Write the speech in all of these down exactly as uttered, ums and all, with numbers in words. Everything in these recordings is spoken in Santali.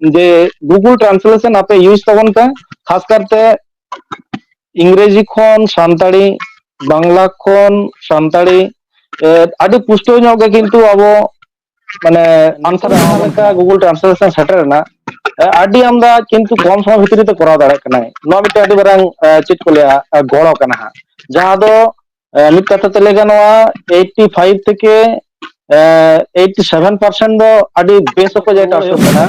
ᱡᱮ Google Translation ᱟᱯᱮ use ᱛᱟᱵᱚᱱ ᱯᱮ, ᱠᱷᱟᱥ ᱠᱟᱨᱛᱮ ᱤᱝᱨᱮᱡᱤ ᱠᱷᱚᱱ ᱥᱟᱱᱛᱟᱲᱤ, ᱵᱟᱝᱞᱟ ᱠᱷᱚᱱ ᱥᱟᱱᱛᱟᱲᱤ, ᱮ, ᱟᱹᱰᱤ ᱯᱩᱥᱴᱟᱹᱣ ᱧᱚᱜ ᱜᱮ ᱠᱤᱱᱛᱩ ᱟᱵᱚ ᱢᱟᱱᱮ answer ᱡᱟᱦᱟᱸ ᱞᱮᱠᱟ Google Translation ᱥᱮᱴᱮᱨ ᱮᱱᱟ, ᱮ, ᱟᱹᱰᱤ ᱟᱢᱫᱟ ᱠᱤᱱᱛᱩ ᱠᱚᱢ ᱥᱚᱢᱚᱭ ᱵᱷᱤᱛᱨᱤ ᱛᱮ ᱠᱚᱨᱟᱣ ᱫᱟᱲᱮᱭᱟᱜ ᱠᱟᱱᱟᱭ᱾ ᱱᱚᱣᱟ ᱢᱤᱫᱴᱮᱱ ᱟᱹᱰᱤ ᱢᱟᱨᱟᱝ, ᱮ, ᱪᱮᱫ ᱠᱚ ᱞᱟᱹᱭᱟ, ᱮ, ᱜᱚᱲᱚ ᱠᱟᱱᱟ ᱦᱟᱸᱜ, ᱡᱟᱦᱟᱸ ᱫᱚ, ᱮ, ᱢᱤᱫ ᱠᱟᱛᱷᱟ ᱛᱮ ᱞᱟᱹᱭ ᱜᱟᱱᱚᱜᱼᱟ, eighty five ᱛᱷᱮᱠᱮ, ᱮ, eighty seven percent ᱫᱚ ᱟᱹᱰᱤ ᱵᱮᱥ ᱚᱠᱚᱡ ᱮ translate ᱠᱟᱱᱟ᱾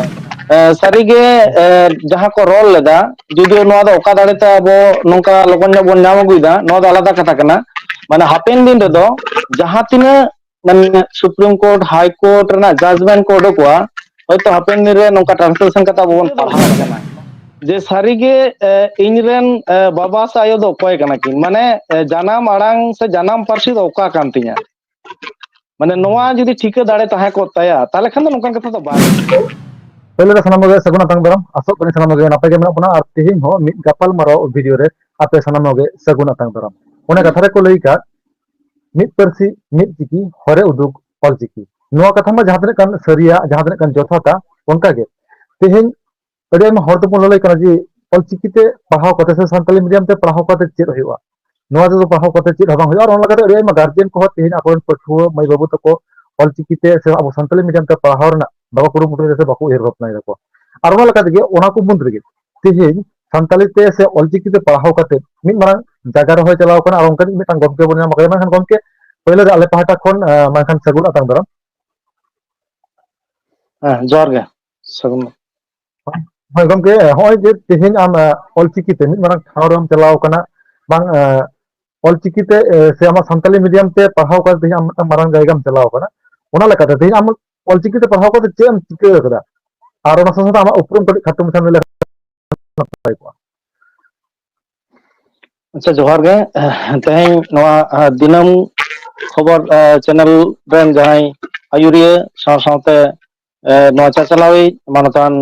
ᱮ, ᱥᱟᱹᱨᱤᱜᱮ, ᱮ, ᱡᱟᱦᱟᱸ ᱠᱚ ᱨᱚᱲ ᱞᱮᱫᱟ, ᱡᱩᱫᱤ ᱱᱚᱣᱟ ᱫᱚ ᱚᱠᱟ ᱫᱟᱲᱮᱛᱮ ᱟᱵᱚ ᱱᱚᱝᱠᱟ ᱞᱚᱜᱚᱱ ᱧᱚᱜ ᱵᱚᱱ ᱧᱟᱢ ᱟᱹᱜᱩᱭᱮᱫᱟ, ᱱᱚᱣᱟ ᱫᱚ ᱟᱞᱟᱫᱟ ᱠᱟᱛᱷᱟ ᱠᱟᱱᱟ᱾ ᱢᱟᱱᱮ ᱦᱟᱯᱮᱱ ᱫᱤᱱ ᱨᱮᱫᱚ ᱡᱟᱦᱟᱸ ᱛᱤᱱᱟᱹᱜ ᱢᱟᱱᱮ Supreme Court, High Court ᱨᱮᱱᱟᱜ judgment ᱠᱚ ᱩᱰᱩᱠᱚᱜᱼᱟ, ᱦᱚᱭᱛᱳ ᱦᱟᱯᱮᱱ ᱫᱤᱱ ᱨᱮ ᱱᱚᱝᱠᱟ translation ᱠᱟᱛᱮ ᱟᱵᱚ ᱵᱚᱱ ᱯᱟᱲᱦᱟᱣ ᱠᱟᱱᱟ ᱡᱮ ᱥᱟᱹᱨᱤᱜᱮ, ᱮ, ᱤᱧ ᱨᱮᱱ, ᱮ, ᱵᱟᱵᱟ ᱥᱮ ᱟᱭᱳ ᱫᱚ ᱚᱠᱚᱭ ᱠᱟᱱᱟ ᱠᱤᱱ, ᱢᱟᱱᱮ, ᱮ, ᱡᱟᱱᱟᱢ ᱟᱲᱟᱝ ᱥᱮ ᱡᱟᱱᱟᱢ ᱯᱟᱹᱨᱥᱤ ᱫᱚ ᱚᱠᱟ ᱠᱟᱱ ᱛᱤᱧᱟ᱾ ᱢᱟᱱᱮ ᱱᱚᱣᱟ ᱡᱩᱫᱤ ᱴᱷᱤᱠᱟᱹ ᱫᱟᱲᱮ ᱛᱟᱦᱮᱸ ᱠᱚᱜ ᱛᱟᱭᱟ, ᱛᱟᱦᱚᱞᱮ ᱠᱷᱟᱱ ᱫᱚ ᱱᱚᱝᱠᱟᱱ ᱠᱟᱛᱷᱟ ᱫᱚ ᱵᱟᱝ᱾ ᱯᱳᱭᱞᱳ ᱨᱮ ᱥᱟᱱᱟᱢ ᱠᱚᱜᱮ ᱥᱟᱹᱜᱩᱱ ᱟᱛᱟᱝ ᱫᱟᱨᱟᱢ᱾ ᱟᱥᱚᱜ ᱠᱟᱹᱱᱟᱹᱧ ᱥᱟᱱᱟᱢ ᱠᱚᱜᱮ ᱱᱟᱯᱟᱭ ᱜᱮ ᱢᱮᱱᱟᱜ ᱵᱚᱱᱟ, ᱟᱨ ᱛᱮᱦᱮᱧ ᱦᱚᱸ ᱢᱤᱫ ᱜᱟᱯᱟᱞ ᱢᱟᱨᱟᱣ ᱵᱷᱤᱰᱤᱭᱳ ᱨᱮ ᱟᱯᱮ ᱥᱟᱱᱟᱢ ᱠᱚᱜᱮ ᱥᱟᱹᱜᱩᱱ ᱟᱛᱟᱝ ᱫᱟᱨᱟᱢ᱾ ᱚᱱᱟ ᱠᱟᱛᱷᱟ ᱨᱮᱠᱚ ᱞᱟᱹᱭ ᱟᱠᱟᱫ, "ᱢᱤᱫ ᱯᱟᱹᱨᱥᱤ, ᱢᱤᱫ ᱪᱤᱠᱤ, ᱦᱚᱨᱮ ᱩᱫᱩᱜ ᱚᱞᱪᱤᱠᱤ᱾" ᱱᱚᱣᱟ ᱠᱟᱛᱷᱟ ᱢᱟ ᱡᱟᱦᱟᱸ ᱛᱤᱱᱟᱹᱜ ᱜᱟᱱ ᱥᱟᱹᱨᱤᱭᱟ, ᱡᱟᱦᱟᱸ ᱛᱤᱱᱟᱹᱜ ᱜᱟᱱ ᱡᱚᱛᱷᱟᱛᱟ, ᱚᱱᱠᱟ ᱜᱮ ᱛᱮᱦᱮᱧ ᱟᱹᱰᱤ ᱟᱭᱢᱟ ᱦᱚᱲ ᱫᱚᱵᱚᱱ ᱞᱟᱹᱞᱟᱹᱭ ᱠᱟᱱᱟ ᱡᱮ ᱚᱞᱪᱤᱠᱤ ᱛᱮ ᱯᱟᱲᱦᱟᱣ ᱠᱟᱛᱮ ᱥᱮ ᱥᱟᱱᱛᱟᱞᱤ ᱢᱤᱰᱤᱭᱟᱢ ᱛᱮ ᱯᱟᱲᱦᱟᱣ ᱠᱟᱛᱮ ᱪᱮᱫ ᱦᱩᱭᱩᱜᱼᱟ? ᱱᱚᱣᱟ ᱛᱮᱫᱚ ᱯᱟᱲᱦᱟᱣ ᱠᱟᱛᱮ ᱪᱮᱫ ᱦᱚᱸ ᱵᱟᱝ ᱦᱩᱭᱩᱜᱼᱟ᱾ ᱟᱨ ᱚᱱᱟ ᱞᱮᱠᱟᱛᱮ ᱟᱹᱰᱤ ᱟᱭᱢᱟ ᱜᱟᱨᱡᱮᱱ ᱠᱚᱦᱚᱸ ᱛᱮᱦᱮᱧ ᱟᱠᱚᱨᱮᱱ ᱯᱟᱹᱴᱷᱩᱣᱟᱹ ᱢᱟᱹᱭ ᱵᱟᱹᱵᱩ ᱛᱟᱠᱚ ᱚᱞᱪᱤᱠᱤ ᱛᱮ ᱥᱮ ᱟᱵᱚ ᱥᱟᱱᱛᱟᱞᱤ ᱢᱤᱰᱤᱭᱟᱢ ᱛᱮ ᱯᱟᱲᱦᱟᱣ ᱨᱮᱱᱟᱜ ᱵᱟᱠᱚ ᱠᱩᱨᱩᱢᱩᱴᱩᱭᱮᱫᱟ ᱥᱮ ᱵᱟᱠᱚ ᱩᱭᱦᱟᱹᱨ ᱵᱷᱟᱵᱽᱱᱟᱭ ᱫᱟᱠᱚ᱾ ᱟᱨ ᱚᱱᱟ ᱞᱮᱠᱟ ᱛᱮᱜᱮ ᱚᱱᱟ ᱠᱚ ᱢᱩᱫᱽ ᱨᱮᱜᱮ ᱛᱮᱦᱮᱧ ᱥᱟᱱᱛᱟᱞᱤ ᱛᱮ ᱥᱮ ᱚᱞᱪᱤᱠᱤ ᱛᱮ ᱯᱟᱲᱦᱟᱣ ᱠᱟᱛᱮ ᱢᱤᱫ ᱢᱟᱨᱟᱝ ᱡᱟᱭᱜᱟ ᱨᱮᱦᱚᱸᱭ ᱪᱟᱞᱟᱣ ᱠᱟᱱᱟ᱾ ᱟᱨ ᱚᱱᱠᱟᱱᱤᱡ ᱢᱤᱫᱴᱟᱝ ᱜᱚᱢᱠᱮ ᱵᱚᱱ ᱧᱟᱢ ᱟᱠᱟᱫᱟ᱾ ᱢᱮᱱᱠᱷᱟᱱ ᱜᱚᱢᱠᱮ, ᱯᱳᱭᱞᱳ ᱨᱮ ᱟᱞᱮ ᱯᱟᱦᱴᱟ ᱠᱷᱚᱱ, ᱟᱸ, ᱢᱮᱱᱠᱷᱟᱱ ᱥᱟᱹᱜᱩᱱ ᱟᱛᱟᱝ ᱫᱟᱨᱟᱢ᱾ ᱦᱮᱸ, ᱡᱚᱦᱟᱨ ᱜᱮ᱾ ᱥᱟᱹᱜᱩᱱ᱾ ᱦᱳᱭ ᱜᱚᱢᱠᱮ, ᱦᱚᱸᱜᱼᱚᱭ ᱡᱮ ᱛᱮᱦᱮᱧ ᱟᱢ, ᱟᱸ, ᱚᱞᱪᱤᱠᱤ ᱛᱮ ᱢᱤᱫ ᱢᱟᱨᱟᱝ ᱴᱷᱟᱶ ᱨᱮᱢ ᱪᱟᱞᱟᱣ ᱠᱟᱱᱟ, ᱵᱟᱝ, ᱟᱸ, ᱚᱞᱪᱤᱠᱤ ᱛᱮ, ᱮ, ᱥᱮ ᱟᱢᱟᱜ ᱥᱟᱱᱛᱟᱞᱤ ᱢᱤᱰᱤᱭᱟᱢ ᱛᱮ ᱯᱟᱲᱦᱟᱣ ᱠᱟᱛᱮ ᱛᱮᱦᱮᱧ ᱟᱢ ᱢᱤᱫᱴᱟᱝ ᱢᱟᱨᱟᱝ ᱡᱟᱭᱜᱟᱢ ᱪᱟᱞᱟᱣ ᱠᱟᱱᱟ, ᱚᱱᱟ ᱞᱮᱠᱟᱛᱮ ᱛᱮᱦᱮᱧ ᱟᱢ ᱚᱞᱪᱤᱠᱤ ᱛᱮ ᱯᱟᱲᱦᱟᱣ ᱠᱟᱛᱮ ᱪᱮᱫ ᱮᱢ ᱪᱤᱠᱟᱹ ᱟᱠᱟᱫᱟ? ᱟᱨ ᱚᱱᱟ ᱥᱟᱶ ᱥᱟᱶᱛᱮ ᱟᱢᱟᱜ ᱩᱯᱨᱩᱢ ᱠᱟᱹᱴᱤᱡ ᱠᱷᱟᱴᱚ ᱢᱟᱪᱷᱟ ᱞᱟᱹᱭ ᱞᱮᱠᱷᱟᱱ ᱱᱟᱯᱟᱭ ᱠᱚᱜᱼᱟ᱾ ᱟᱪᱪᱷᱟ, ᱡᱚᱦᱟᱨ ᱜᱮ᱾ ᱛᱮᱦᱮᱧ ᱱᱚᱣᱟ, ᱟᱸ, ᱫᱤᱱᱟᱹᱢ ᱠᱷᱚᱵᱚᱨ, ᱟᱸ, ᱪᱮᱱᱮᱞ ᱨᱮᱱ ᱡᱟᱦᱟᱸᱭ ᱟᱹᱭᱩᱨᱤᱭᱟᱹ ᱥᱟᱶ ᱥᱟᱶᱛᱮ, ᱟᱸ, ᱱᱚᱣᱟ ᱪᱟᱪᱟᱞᱟᱣᱤᱡ ᱢᱟᱱᱚᱛᱟᱱ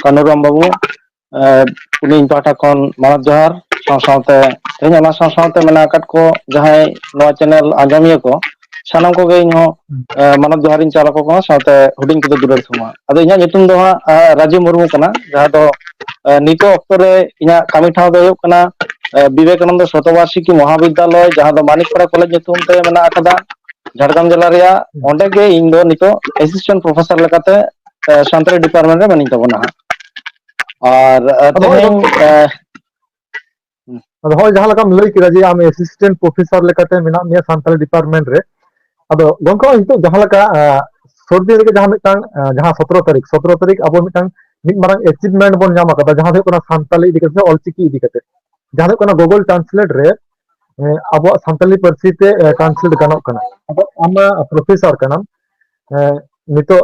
ᱠᱟᱹᱱᱩᱨᱟᱢ ᱵᱟᱹᱵᱩ, ᱟᱸ, ᱩᱱᱤ ᱯᱟᱦᱴᱟ ᱠᱷᱚᱱ ᱢᱟᱱᱚᱛ ᱡᱚᱦᱟᱨ᱾ ᱥᱟᱶ ᱥᱟᱶᱛᱮ ᱛᱮᱦᱮᱧ ᱚᱱᱟ ᱥᱟᱶ ᱥᱟᱶᱛᱮ ᱢᱮᱱᱟᱜ ᱟᱠᱟᱫ ᱠᱚ ᱡᱟᱦᱟᱸᱭ ᱱᱚᱣᱟ ᱪᱮᱱᱮᱞ ᱟᱸᱡᱚᱢᱤᱭᱟᱹ ᱠᱚ, ᱥᱟᱱᱟᱢ ᱠᱚᱜᱮ ᱤᱧ ᱦᱚᱸ ᱢᱟᱱᱚᱛ ᱡᱚᱦᱟᱨᱤᱧ ᱪᱟᱞ ᱟᱠᱚ ᱠᱟᱱᱟ, ᱥᱟᱶᱛᱮ ᱦᱩᱰᱤᱧ ᱠᱚᱫᱚ ᱫᱩᱞᱟᱹᱲ ᱛᱷᱩᱢᱟ᱾ ᱟᱫᱚ ᱤᱧᱟᱹᱜ ᱧᱩᱛᱩᱢ ᱫᱚ ᱦᱟᱸᱜ ᱨᱟᱡᱩ ᱢᱩᱨᱢᱩ ᱠᱟᱱᱟ, ᱡᱟᱦᱟᱸ ᱫᱚ ᱱᱤᱛᱚᱜ ᱚᱠᱛᱚ ᱨᱮ ᱤᱧᱟᱹᱜ ᱠᱟᱹᱢᱤ ᱴᱷᱟᱶ ᱫᱚ ᱦᱩᱭᱩᱜ ᱠᱟᱱᱟ ᱵᱤᱵᱮᱠᱟᱱᱚᱱᱫᱚ ᱥᱚᱛᱚᱵᱟᱨᱥᱤᱠᱤ ᱢᱚᱦᱟᱵᱤᱫᱽᱫᱟᱞᱚᱭ, ᱡᱟᱦᱟᱸ ᱫᱚ ᱢᱟᱱᱤᱠᱯᱟᱲᱟ ᱠᱚᱞᱮᱡᱽ ᱧᱩᱛᱩᱢ ᱛᱮ ᱢᱮᱱᱟᱜ ᱟᱠᱟᱫᱟ ᱡᱷᱟᱲᱜᱨᱟᱢ ᱡᱮᱞᱟ ᱨᱮᱭᱟᱜ᱾ ᱚᱸᱰᱮ ᱜᱮ ᱤᱧ ᱫᱚ ᱱᱤᱛᱚᱜ ᱮᱥᱤᱥᱴᱮᱱᱴ ᱯᱨᱚᱯᱷᱮᱥᱚᱨ ᱞᱮᱠᱟᱛᱮ ᱥᱟᱱᱛᱟᱲᱤ ᱰᱤᱯᱟᱨᱴᱢᱮᱱᱴ ᱨᱮ ᱢᱮᱱᱟᱧ ᱛᱟᱵᱚᱱᱟ ᱦᱟᱸᱜ᱾ ᱟᱨ ᱟᱫᱚ ᱛᱮᱦᱮᱧ ᱟᱫᱚ ᱦᱚᱸᱜᱼᱚᱭ ᱡᱟᱦᱟᱸ ᱞᱮᱠᱟᱢ ᱞᱟᱹᱭ ᱠᱮᱫᱟ ᱡᱮ ᱟᱢ ᱮᱥᱤᱥᱴᱮᱱᱴ ᱯᱨᱚᱯᱷᱮᱥᱚᱨ ᱞᱮᱠᱟᱛᱮ ᱢᱮᱱᱟᱜ ᱢᱮᱭᱟ ᱥᱟᱱᱛᱟᱲᱤ ᱰᱤᱯᱟᱨᱴᱢᱮᱱᱴ ᱨᱮ, ᱟᱫᱚ ᱜᱚᱝᱠᱮ, ᱱᱤᱛᱚᱜ ᱡᱟᱦᱟᱸ ᱞᱮᱠᱟ ᱥᱚᱨᱫᱤ ᱨᱮᱜᱮ ᱡᱟᱦᱟᱸ ᱢᱤᱫᱴᱟᱝ ᱡᱟᱦᱟᱸ ᱥᱚᱛᱨᱚ ᱛᱟᱹᱨᱤᱠᱷ ᱥᱚᱛᱨᱚ ᱛᱟᱹᱨᱤᱠᱷ ᱟᱵᱚ ᱢᱤᱫᱴᱟᱝ ᱢᱤᱫ ᱢᱟᱨᱟᱝ ᱮᱪᱤᱵᱷᱢᱮᱱᱴ ᱵᱚᱱ ᱧᱟᱢ ᱟᱠᱟᱫᱟ, ᱡᱟᱦᱟᱸ ᱫᱚ ᱦᱩᱭᱩᱜ ᱠᱟᱱᱟ ᱥᱟᱱᱛᱟᱲᱤ ᱤᱫᱤ ᱠᱟᱛᱮ ᱥᱮ ᱚᱞᱪᱤᱠᱤ ᱤᱫᱤ ᱠᱟᱛᱮ, ᱡᱟᱦᱟᱸ ᱫᱚ ᱦᱩᱭᱩᱜ ᱠᱟᱱᱟ ᱜᱩᱜᱩᱞ ᱴᱨᱟᱱᱥᱞᱮᱴ ᱨᱮ ᱟᱵᱚᱣᱟᱜ ᱥᱟᱱᱛᱟᱲᱤ ᱯᱟᱹᱨᱥᱤ ᱛᱮ ᱴᱨᱟᱱᱥᱞᱮᱴ ᱜᱟᱱᱚᱜ ᱠᱟᱱᱟ᱾ ᱟᱫᱚ ᱟᱢ ᱢᱟ ᱯᱨᱚᱯᱷᱮᱥᱚᱨ ᱠᱟᱱᱟᱢ, ᱱᱤᱛᱚᱜ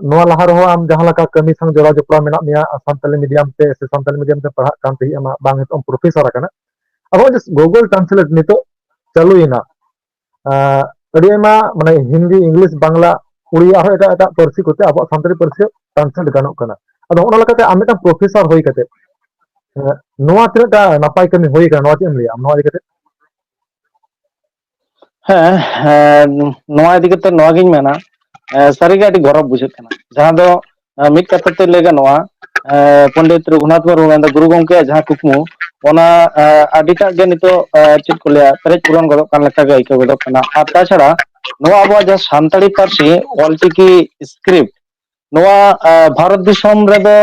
ᱱᱚᱣᱟ ᱞᱟᱦᱟ ᱨᱮᱦᱚᱸ ᱟᱢ ᱡᱟᱦᱟᱸ ᱞᱮᱠᱟ ᱠᱟᱹᱢᱤ ᱥᱟᱶ ᱡᱚᱲᱟᱣ ᱡᱚᱯᱲᱟᱣ ᱢᱮᱱᱟᱜ ᱢᱮᱭᱟ ᱥᱟᱱᱛᱟᱲᱤ ᱢᱤᱰᱤᱭᱟᱢ ᱛᱮ ᱥᱮ ᱥᱟᱱᱛᱟᱲᱤ ᱢᱤᱰᱤᱭᱟᱢ ᱛᱮ ᱯᱟᱲᱦᱟᱜ ᱠᱟᱱ ᱛᱟᱦᱮᱸᱫ ᱟᱢ, ᱵᱟᱝ ᱱᱤᱛᱚᱜ ᱮᱢ ᱯᱨᱚᱯᱷᱮᱥᱚᱨ ᱟᱠᱟᱱᱟ᱾ ᱟᱵᱚ ᱡᱮ ᱜᱩᱜᱩᱞ ᱴᱨᱟᱱᱥᱞᱮᱴ ᱱᱤᱛᱚᱜ ᱪᱟᱹᱞᱩᱭᱮᱱᱟ, ᱟᱹᱰᱤ ᱟᱭᱢᱟ ᱢᱟᱱᱮ ᱦᱤᱱᱫᱤ, ᱤᱝᱞᱤᱥ, ᱵᱟᱝᱞᱟ, ᱩᱲᱤᱭᱟ ᱟᱨᱦᱚᱸ ᱮᱴᱟᱜ ᱮᱴᱟᱜ ᱯᱟᱹᱨᱥᱤ ᱠᱚᱛᱮ ᱟᱵᱚᱣᱟᱜ ᱥᱟᱱᱛᱟᱲᱤ ᱯᱟᱹᱨᱥᱤ ᱴᱨᱟᱱᱥᱞᱮᱴ ᱜᱟᱱᱚᱜ ᱠᱟᱱᱟ᱾ ᱟᱫᱚ ᱚᱱᱟ ᱞᱮᱠᱟᱛᱮ ᱟᱢ ᱢᱤᱫᱴᱟᱝ ᱯᱨᱚᱯᱷᱮᱥᱚᱨ ᱦᱩᱭ ᱠᱟᱛᱮ ᱱᱚᱣᱟ ᱛᱤᱱᱟᱹᱜ ᱴᱟ ᱱᱟᱯᱟᱭ ᱠᱟᱹᱢᱤ ᱦᱩᱭ ᱠᱟᱱᱟ, ᱱᱚᱣᱟ ᱪᱮᱫ ᱮᱢ ᱞᱟᱹᱭᱟ ᱟᱢ ᱱᱚᱣᱟ ᱤᱫᱤ ᱠᱟᱛᱮ? ᱦᱮᱸ, ᱱᱚᱣᱟ ᱤᱫᱤ ᱠᱟᱛᱮ ᱱᱚᱣᱟ ᱜᱤᱧ ᱢᱮᱱᱟ, ᱥᱟᱹᱨᱤᱜᱮ ᱟᱹᱰᱤ ᱜᱚᱨᱚᱵᱽ ᱵᱩᱡᱷᱟᱹᱜ ᱠᱟᱱᱟ, ᱡᱟᱦᱟᱸ ᱫᱚ ᱢᱤᱫ ᱠᱟᱛᱷᱟ ᱛᱮ ᱞᱟᱹᱭ ᱜᱟᱱᱚᱜᱼᱟ, ᱯᱚᱱᱰᱤᱛ ᱨᱚᱜᱷᱩᱱᱟᱛᱷ ᱢᱩᱨᱢᱩ ᱢᱮᱱᱫᱚ ᱜᱩᱨᱩ ᱜᱚᱢᱠᱮᱭᱟᱜ ᱡᱟᱦᱟᱸ ᱠᱩᱠᱢᱩ, ᱚᱱᱟ ᱟᱹᱰᱤᱴᱟᱜ ᱜᱮ ᱱᱤᱛᱚᱜ ᱪᱮᱫ ᱠᱚ ᱞᱟᱹᱭᱟ, ᱯᱮᱨᱮᱡ ᱯᱩᱨᱚᱱ ᱜᱚᱫᱚᱜ ᱠᱟᱱ ᱞᱮᱠᱟ ᱜᱮ ᱟᱹᱭᱠᱟᱹᱣ ᱜᱚᱫᱚᱜ ᱠᱟᱱᱟ᱾ ᱟᱨ ᱛᱟᱪᱷᱟᱲᱟ ᱱᱚᱣᱟ ᱟᱵᱚᱣᱟᱜ ᱡᱟᱦᱟᱸ ᱥᱟᱱᱛᱟᱲᱤ ᱯᱟᱹᱨᱥᱤ ᱚᱞᱪᱤᱠᱤ ᱥᱠᱨᱤᱯᱴ, ᱱᱚᱣᱟ ᱵᱷᱟᱨᱚᱛ ᱫᱤᱥᱚᱢ ᱨᱮᱫᱚ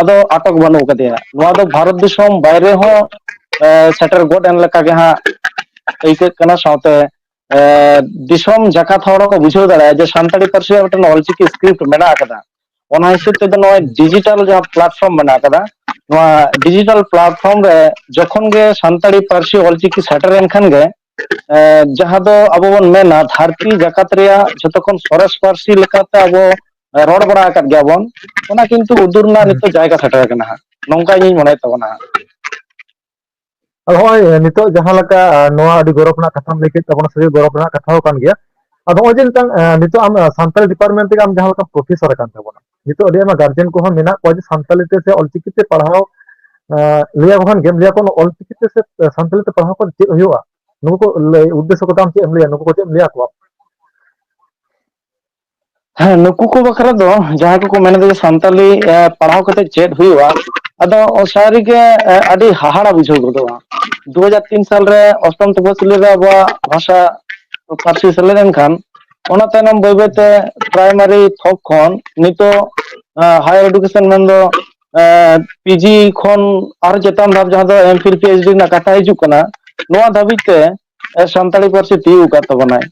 ᱟᱫᱚ ᱟᱴᱚᱠ ᱵᱟᱹᱱᱩᱜ ᱟᱠᱟᱫᱮᱭᱟ, ᱱᱚᱣᱟ ᱫᱚ ᱵᱷᱟᱨᱚᱛ ᱫᱤᱥᱚᱢ ᱵᱟᱭᱨᱮ ᱦᱚᱸ ᱥᱮᱴᱮᱨ ᱜᱚᱫ ᱮᱱ ᱞᱮᱠᱟ ᱜᱮ ᱦᱟᱸᱜ ᱟᱹᱭᱠᱟᱹᱜ ᱠᱟᱱᱟ᱾ ᱥᱟᱶᱛᱮ ᱫᱤᱥᱚᱢ ᱡᱟᱠᱟᱛ ᱦᱚᱲ ᱦᱚᱸᱠᱚ ᱵᱩᱡᱷᱟᱹᱣ ᱫᱟᱲᱮᱭᱟᱜᱼᱟ ᱡᱮ ᱥᱟᱱᱛᱟᱲᱤ ᱯᱟᱹᱨᱥᱤ ᱨᱮᱭᱟᱜ ᱢᱤᱫᱴᱮᱱ ᱚᱞᱪᱤᱠᱤ ᱥᱠᱨᱤᱯᱴ ᱢᱮᱱᱟᱜ ᱟᱠᱟᱫᱟ᱾ ᱚᱱᱟ ᱦᱤᱥᱟᱹᱵ ᱛᱮᱫᱚ ᱱᱚᱜᱼᱚᱭ ᱰᱤᱡᱤᱴᱟᱞ ᱡᱟᱦᱟᱸ ᱯᱞᱟᱴᱯᱷᱚᱨᱢ ᱢᱮᱱᱟᱜ ᱟᱠᱟᱫᱟ, ᱱᱚᱣᱟ ᱰᱤᱡᱤᱴᱟᱞ ᱯᱞᱟᱴᱯᱷᱚᱨᱢ ᱨᱮ ᱡᱚᱠᱷᱚᱱ ᱜᱮ ᱥᱟᱱᱛᱟᱲᱤ ᱯᱟᱹᱨᱥᱤ ᱚᱞᱪᱤᱠᱤ ᱥᱮᱴᱮᱨᱮᱱ ᱠᱷᱟᱱ ᱜᱮ ᱡᱟᱦᱟᱸ ᱫᱚ ᱟᱵᱚ ᱵᱚᱱ ᱢᱮᱱᱟ ᱫᱷᱟᱹᱨᱛᱤ ᱡᱟᱠᱟᱛ ᱨᱮᱭᱟᱜ ᱡᱷᱚᱛᱚ ᱠᱷᱚᱱ ᱥᱚᱨᱮᱥ ᱯᱟᱹᱨᱥᱤ ᱞᱮᱠᱟᱛᱮ ᱟᱵᱚ ᱨᱚᱲ ᱵᱟᱲᱟ ᱟᱠᱟᱫ ᱜᱮᱭᱟ ᱵᱚᱱ, ᱚᱱᱟ ᱠᱤᱱᱛᱩ ᱩᱫᱩᱨ ᱨᱮᱱᱟᱜ ᱱᱤᱛᱚᱜ ᱡᱟᱭᱜᱟ ᱥᱮᱴᱮᱨ ᱟᱠᱟᱱᱟ ᱦᱟᱸᱜ, ᱱᱚᱝᱠᱟ ᱤᱧᱤᱧ ᱢᱚᱱᱮᱭᱮᱫ ᱛᱟᱵᱚᱱᱟ ᱦᱟᱸᱜ᱾ ᱟᱫᱚ ᱱᱚᱜᱼᱚᱭ ᱱᱤᱛᱚᱜ ᱡᱟᱦᱟᱸ ᱞᱮᱠᱟ ᱱᱚᱣᱟ ᱟᱹᱰᱤ ᱜᱚᱨᱚᱵᱽ ᱨᱮᱱᱟᱜ ᱠᱟᱛᱷᱟᱢ ᱞᱟᱹᱭ ᱠᱮᱫ ᱛᱟᱵᱚᱱᱟ, ᱥᱟᱹᱨᱤ ᱜᱚᱨᱚᱵᱽ ᱨᱮᱱᱟᱜ ᱠᱟᱛᱷᱟ ᱦᱚᱸ ᱠᱟᱱ ᱜᱮᱭᱟ᱾ ᱟᱫᱚ ᱱᱚᱜᱼᱚᱭ ᱡᱮ ᱢᱤᱫᱴᱟᱝ ᱱᱤᱛᱚᱜ ᱟᱢ ᱥᱟᱱᱛᱟᱲᱤ ᱰᱤᱯᱟᱨᱴᱢᱮᱱᱴ ᱛᱮᱜᱮ ᱟᱢ ᱡᱟᱦᱟᱸ ᱞᱮᱠᱟ ᱯᱨᱚᱯᱷᱮᱥᱚᱨ ᱟᱠᱟᱱ ᱛᱟᱵᱚᱱᱟ, ᱱᱤᱛᱚᱜ ᱟᱹᱰᱤ ᱟᱭᱢᱟ ᱜᱟᱨᱡᱮᱱ ᱠᱚᱦᱚᱸ ᱢᱮᱱᱟᱜ ᱠᱚᱣᱟ ᱡᱮ ᱥᱟᱱᱛᱟᱲᱤ ᱛᱮ ᱥᱮ ᱚᱞᱪᱤᱠᱤ ᱛᱮ ᱯᱟᱲᱦᱟᱣ ᱞᱟᱹᱭ ᱟᱠᱚ ᱠᱷᱟᱱ ᱜᱮᱢ ᱞᱟᱹᱭ ᱟᱠᱚᱣᱟ ᱚᱞᱪᱤᱠᱤ ᱛᱮ ᱥᱮ ᱥᱟᱱᱛᱟᱲᱤ ᱛᱮ ᱯᱟᱲᱦᱟᱣ ᱠᱟᱛᱮ ᱪᱮᱫ ᱦᱩᱭᱩᱜᱼᱟ? ᱱᱩᱠᱩ ᱠᱚ ᱞᱟᱹᱭ ᱩᱫᱽᱫᱮᱥᱥᱚ ᱠᱚᱛᱮ ᱟᱢ ᱪᱮᱫ ᱮᱢ ᱞᱟᱹᱭᱟ? ᱱᱩᱠᱩ ᱠᱚ ᱪᱮᱫ ᱮᱢ ᱞᱟᱹᱭ ᱟᱠᱚᱣᱟ? ᱦᱮᱸ, ᱱᱩᱠᱩ ᱠᱚ ᱵᱟᱠᱷᱨᱟ ᱫᱚ, ᱡᱟᱦᱟᱸᱭ ᱠᱚᱠᱚ ᱢᱮᱱ ᱮᱫᱟ ᱡᱮ ᱥᱟᱱᱛᱟᱞᱤ, ᱮ, ᱯᱟᱲᱦᱟᱣ ᱠᱟᱛᱮ ᱪᱮᱫ ᱦᱩᱭᱩᱜᱼᱟ, ᱟᱫᱚ ᱥᱟᱹᱨᱤᱜᱮ, ᱮ, ᱟᱹᱰᱤ ᱦᱟᱦᱟᱲᱟ ᱵᱩᱡᱷᱟᱹᱣ ᱜᱚᱫᱚᱜᱼᱟ᱾ ᱫᱩ ᱦᱟᱡᱟᱨ ᱛᱤᱱ ᱥᱟᱞᱨᱮ ᱚᱥᱴᱚᱢ ᱛᱚᱯᱚᱥᱤᱞᱤ ᱨᱮ ᱟᱵᱚᱣᱟᱜ ᱵᱷᱟᱥᱟ ᱯᱟᱹᱨᱥᱤ ᱥᱮᱞᱮᱫ ᱮᱱ ᱠᱷᱟᱱ, ᱚᱱᱟ ᱛᱟᱭᱱᱚᱢ ᱵᱟᱹᱭ ᱵᱟᱹᱭᱛᱮ ᱯᱨᱟᱭᱢᱟᱨᱤ ᱛᱷᱚᱠ ᱠᱷᱚᱱ ᱱᱤᱛᱚᱜ, ᱮ, ᱦᱟᱭᱟᱨ ᱮᱰᱩᱠᱮᱥᱚᱱ ᱢᱮᱱᱫᱚ, ᱮ, ᱯᱤ ᱡᱤ ᱠᱷᱚᱱ ᱟᱨᱦᱚᱸ ᱪᱮᱛᱟᱱ ᱫᱷᱟᱯ, ᱡᱟᱦᱟᱸ ᱫᱚ ᱮᱢ ᱯᱷᱤᱞ, ᱯᱤ ᱮᱭᱤᱪ ᱰᱤ ᱨᱮᱱᱟᱜ ᱠᱟᱛᱷᱟ ᱦᱤᱡᱩᱜ ᱠᱟᱱᱟ, ᱱᱚᱣᱟ ᱫᱷᱟᱹᱵᱤᱡ ᱛᱮ, ᱮ, ᱥᱟᱱᱛᱟᱲᱤ ᱯᱟᱹᱨᱥᱤ ᱛᱤᱭᱳᱜ ᱟᱠᱟᱫ ᱛᱟᱵᱚᱱᱟᱭ᱾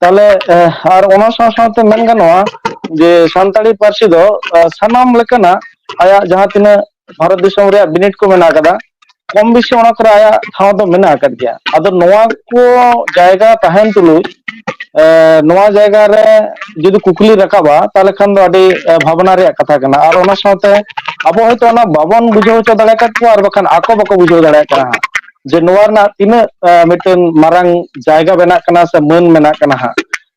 ᱛᱟᱦᱞᱮ, ᱮ, ᱟᱨ ᱚᱱᱟ ᱥᱟᱶ ᱥᱟᱶᱛᱮ ᱢᱮᱱ ᱜᱟᱱᱚᱜᱼᱟ ᱡᱮ ᱥᱟᱱᱛᱟᱲᱤ ᱯᱟᱹᱨᱥᱤ ᱫᱚ, ᱮ, ᱥᱟᱱᱟᱢ ᱞᱮᱠᱟᱱᱟᱜ ᱟᱭᱟᱜ ᱡᱟᱦᱟᱸ ᱛᱤᱱᱟᱹᱜ ᱵᱷᱟᱨᱚᱛ ᱫᱤᱥᱚᱢ ᱨᱮᱭᱟᱜ ᱵᱤᱱᱤᱰ ᱠᱚ ᱢᱮᱱᱟᱜ ᱟᱠᱟᱫᱟ, ᱠᱚᱢ ᱵᱮᱥᱤ ᱚᱱᱟ ᱠᱚᱨᱮ ᱟᱭᱟᱜ ᱴᱷᱟᱶ ᱫᱚ ᱢᱮᱱᱟᱜ ᱟᱠᱟᱫ ᱜᱮᱭᱟ᱾ ᱟᱫᱚ ᱱᱚᱣᱟ ᱠᱚ ᱡᱟᱭᱜᱟ ᱛᱟᱦᱮᱱ ᱛᱩᱞᱩᱡ, ᱮ, ᱱᱚᱣᱟ ᱡᱟᱭᱜᱟ ᱨᱮ ᱡᱩᱫᱤ ᱠᱩᱠᱞᱤ ᱨᱟᱠᱟᱵᱼᱟ, ᱛᱟᱦᱞᱮ ᱠᱷᱟᱱ ᱫᱚ ᱟᱹᱰᱤ, ᱮ, ᱵᱷᱟᱵᱽᱱᱟ ᱨᱮᱭᱟᱜ ᱠᱟᱛᱷᱟ ᱠᱟᱱᱟ᱾ ᱟᱨ ᱚᱱᱟ ᱥᱟᱶᱛᱮ ᱟᱵᱚ ᱦᱚᱭᱛᱳ ᱚᱱᱟ ᱵᱟᱵᱚᱱ ᱵᱩᱡᱷᱟᱹᱣ ᱦᱚᱪᱚ ᱫᱟᱲᱮ ᱟᱠᱟᱫ ᱠᱚᱣᱟ, ᱟᱨ ᱵᱟᱠᱷᱟᱱ ᱟᱠᱚ ᱵᱟᱠᱚ ᱵᱩᱡᱷᱟᱹᱣ ᱫᱟᱲᱮᱭᱟᱜ ᱠᱟᱱᱟ ᱦᱟᱸᱜ, ᱡᱮ ᱱᱚᱣᱟ ᱨᱮᱱᱟᱜ ᱛᱤᱱᱟᱹᱜ, ᱮ, ᱢᱤᱫᱴᱮᱱ ᱢᱟᱨᱟᱝ ᱡᱟᱭᱜᱟ ᱵᱮᱱᱟᱜ ᱠᱟᱱᱟ ᱥᱮ ᱢᱟᱹᱱ ᱢᱮᱱᱟᱜ ᱠᱟᱱᱟ ᱦᱟᱸᱜ᱾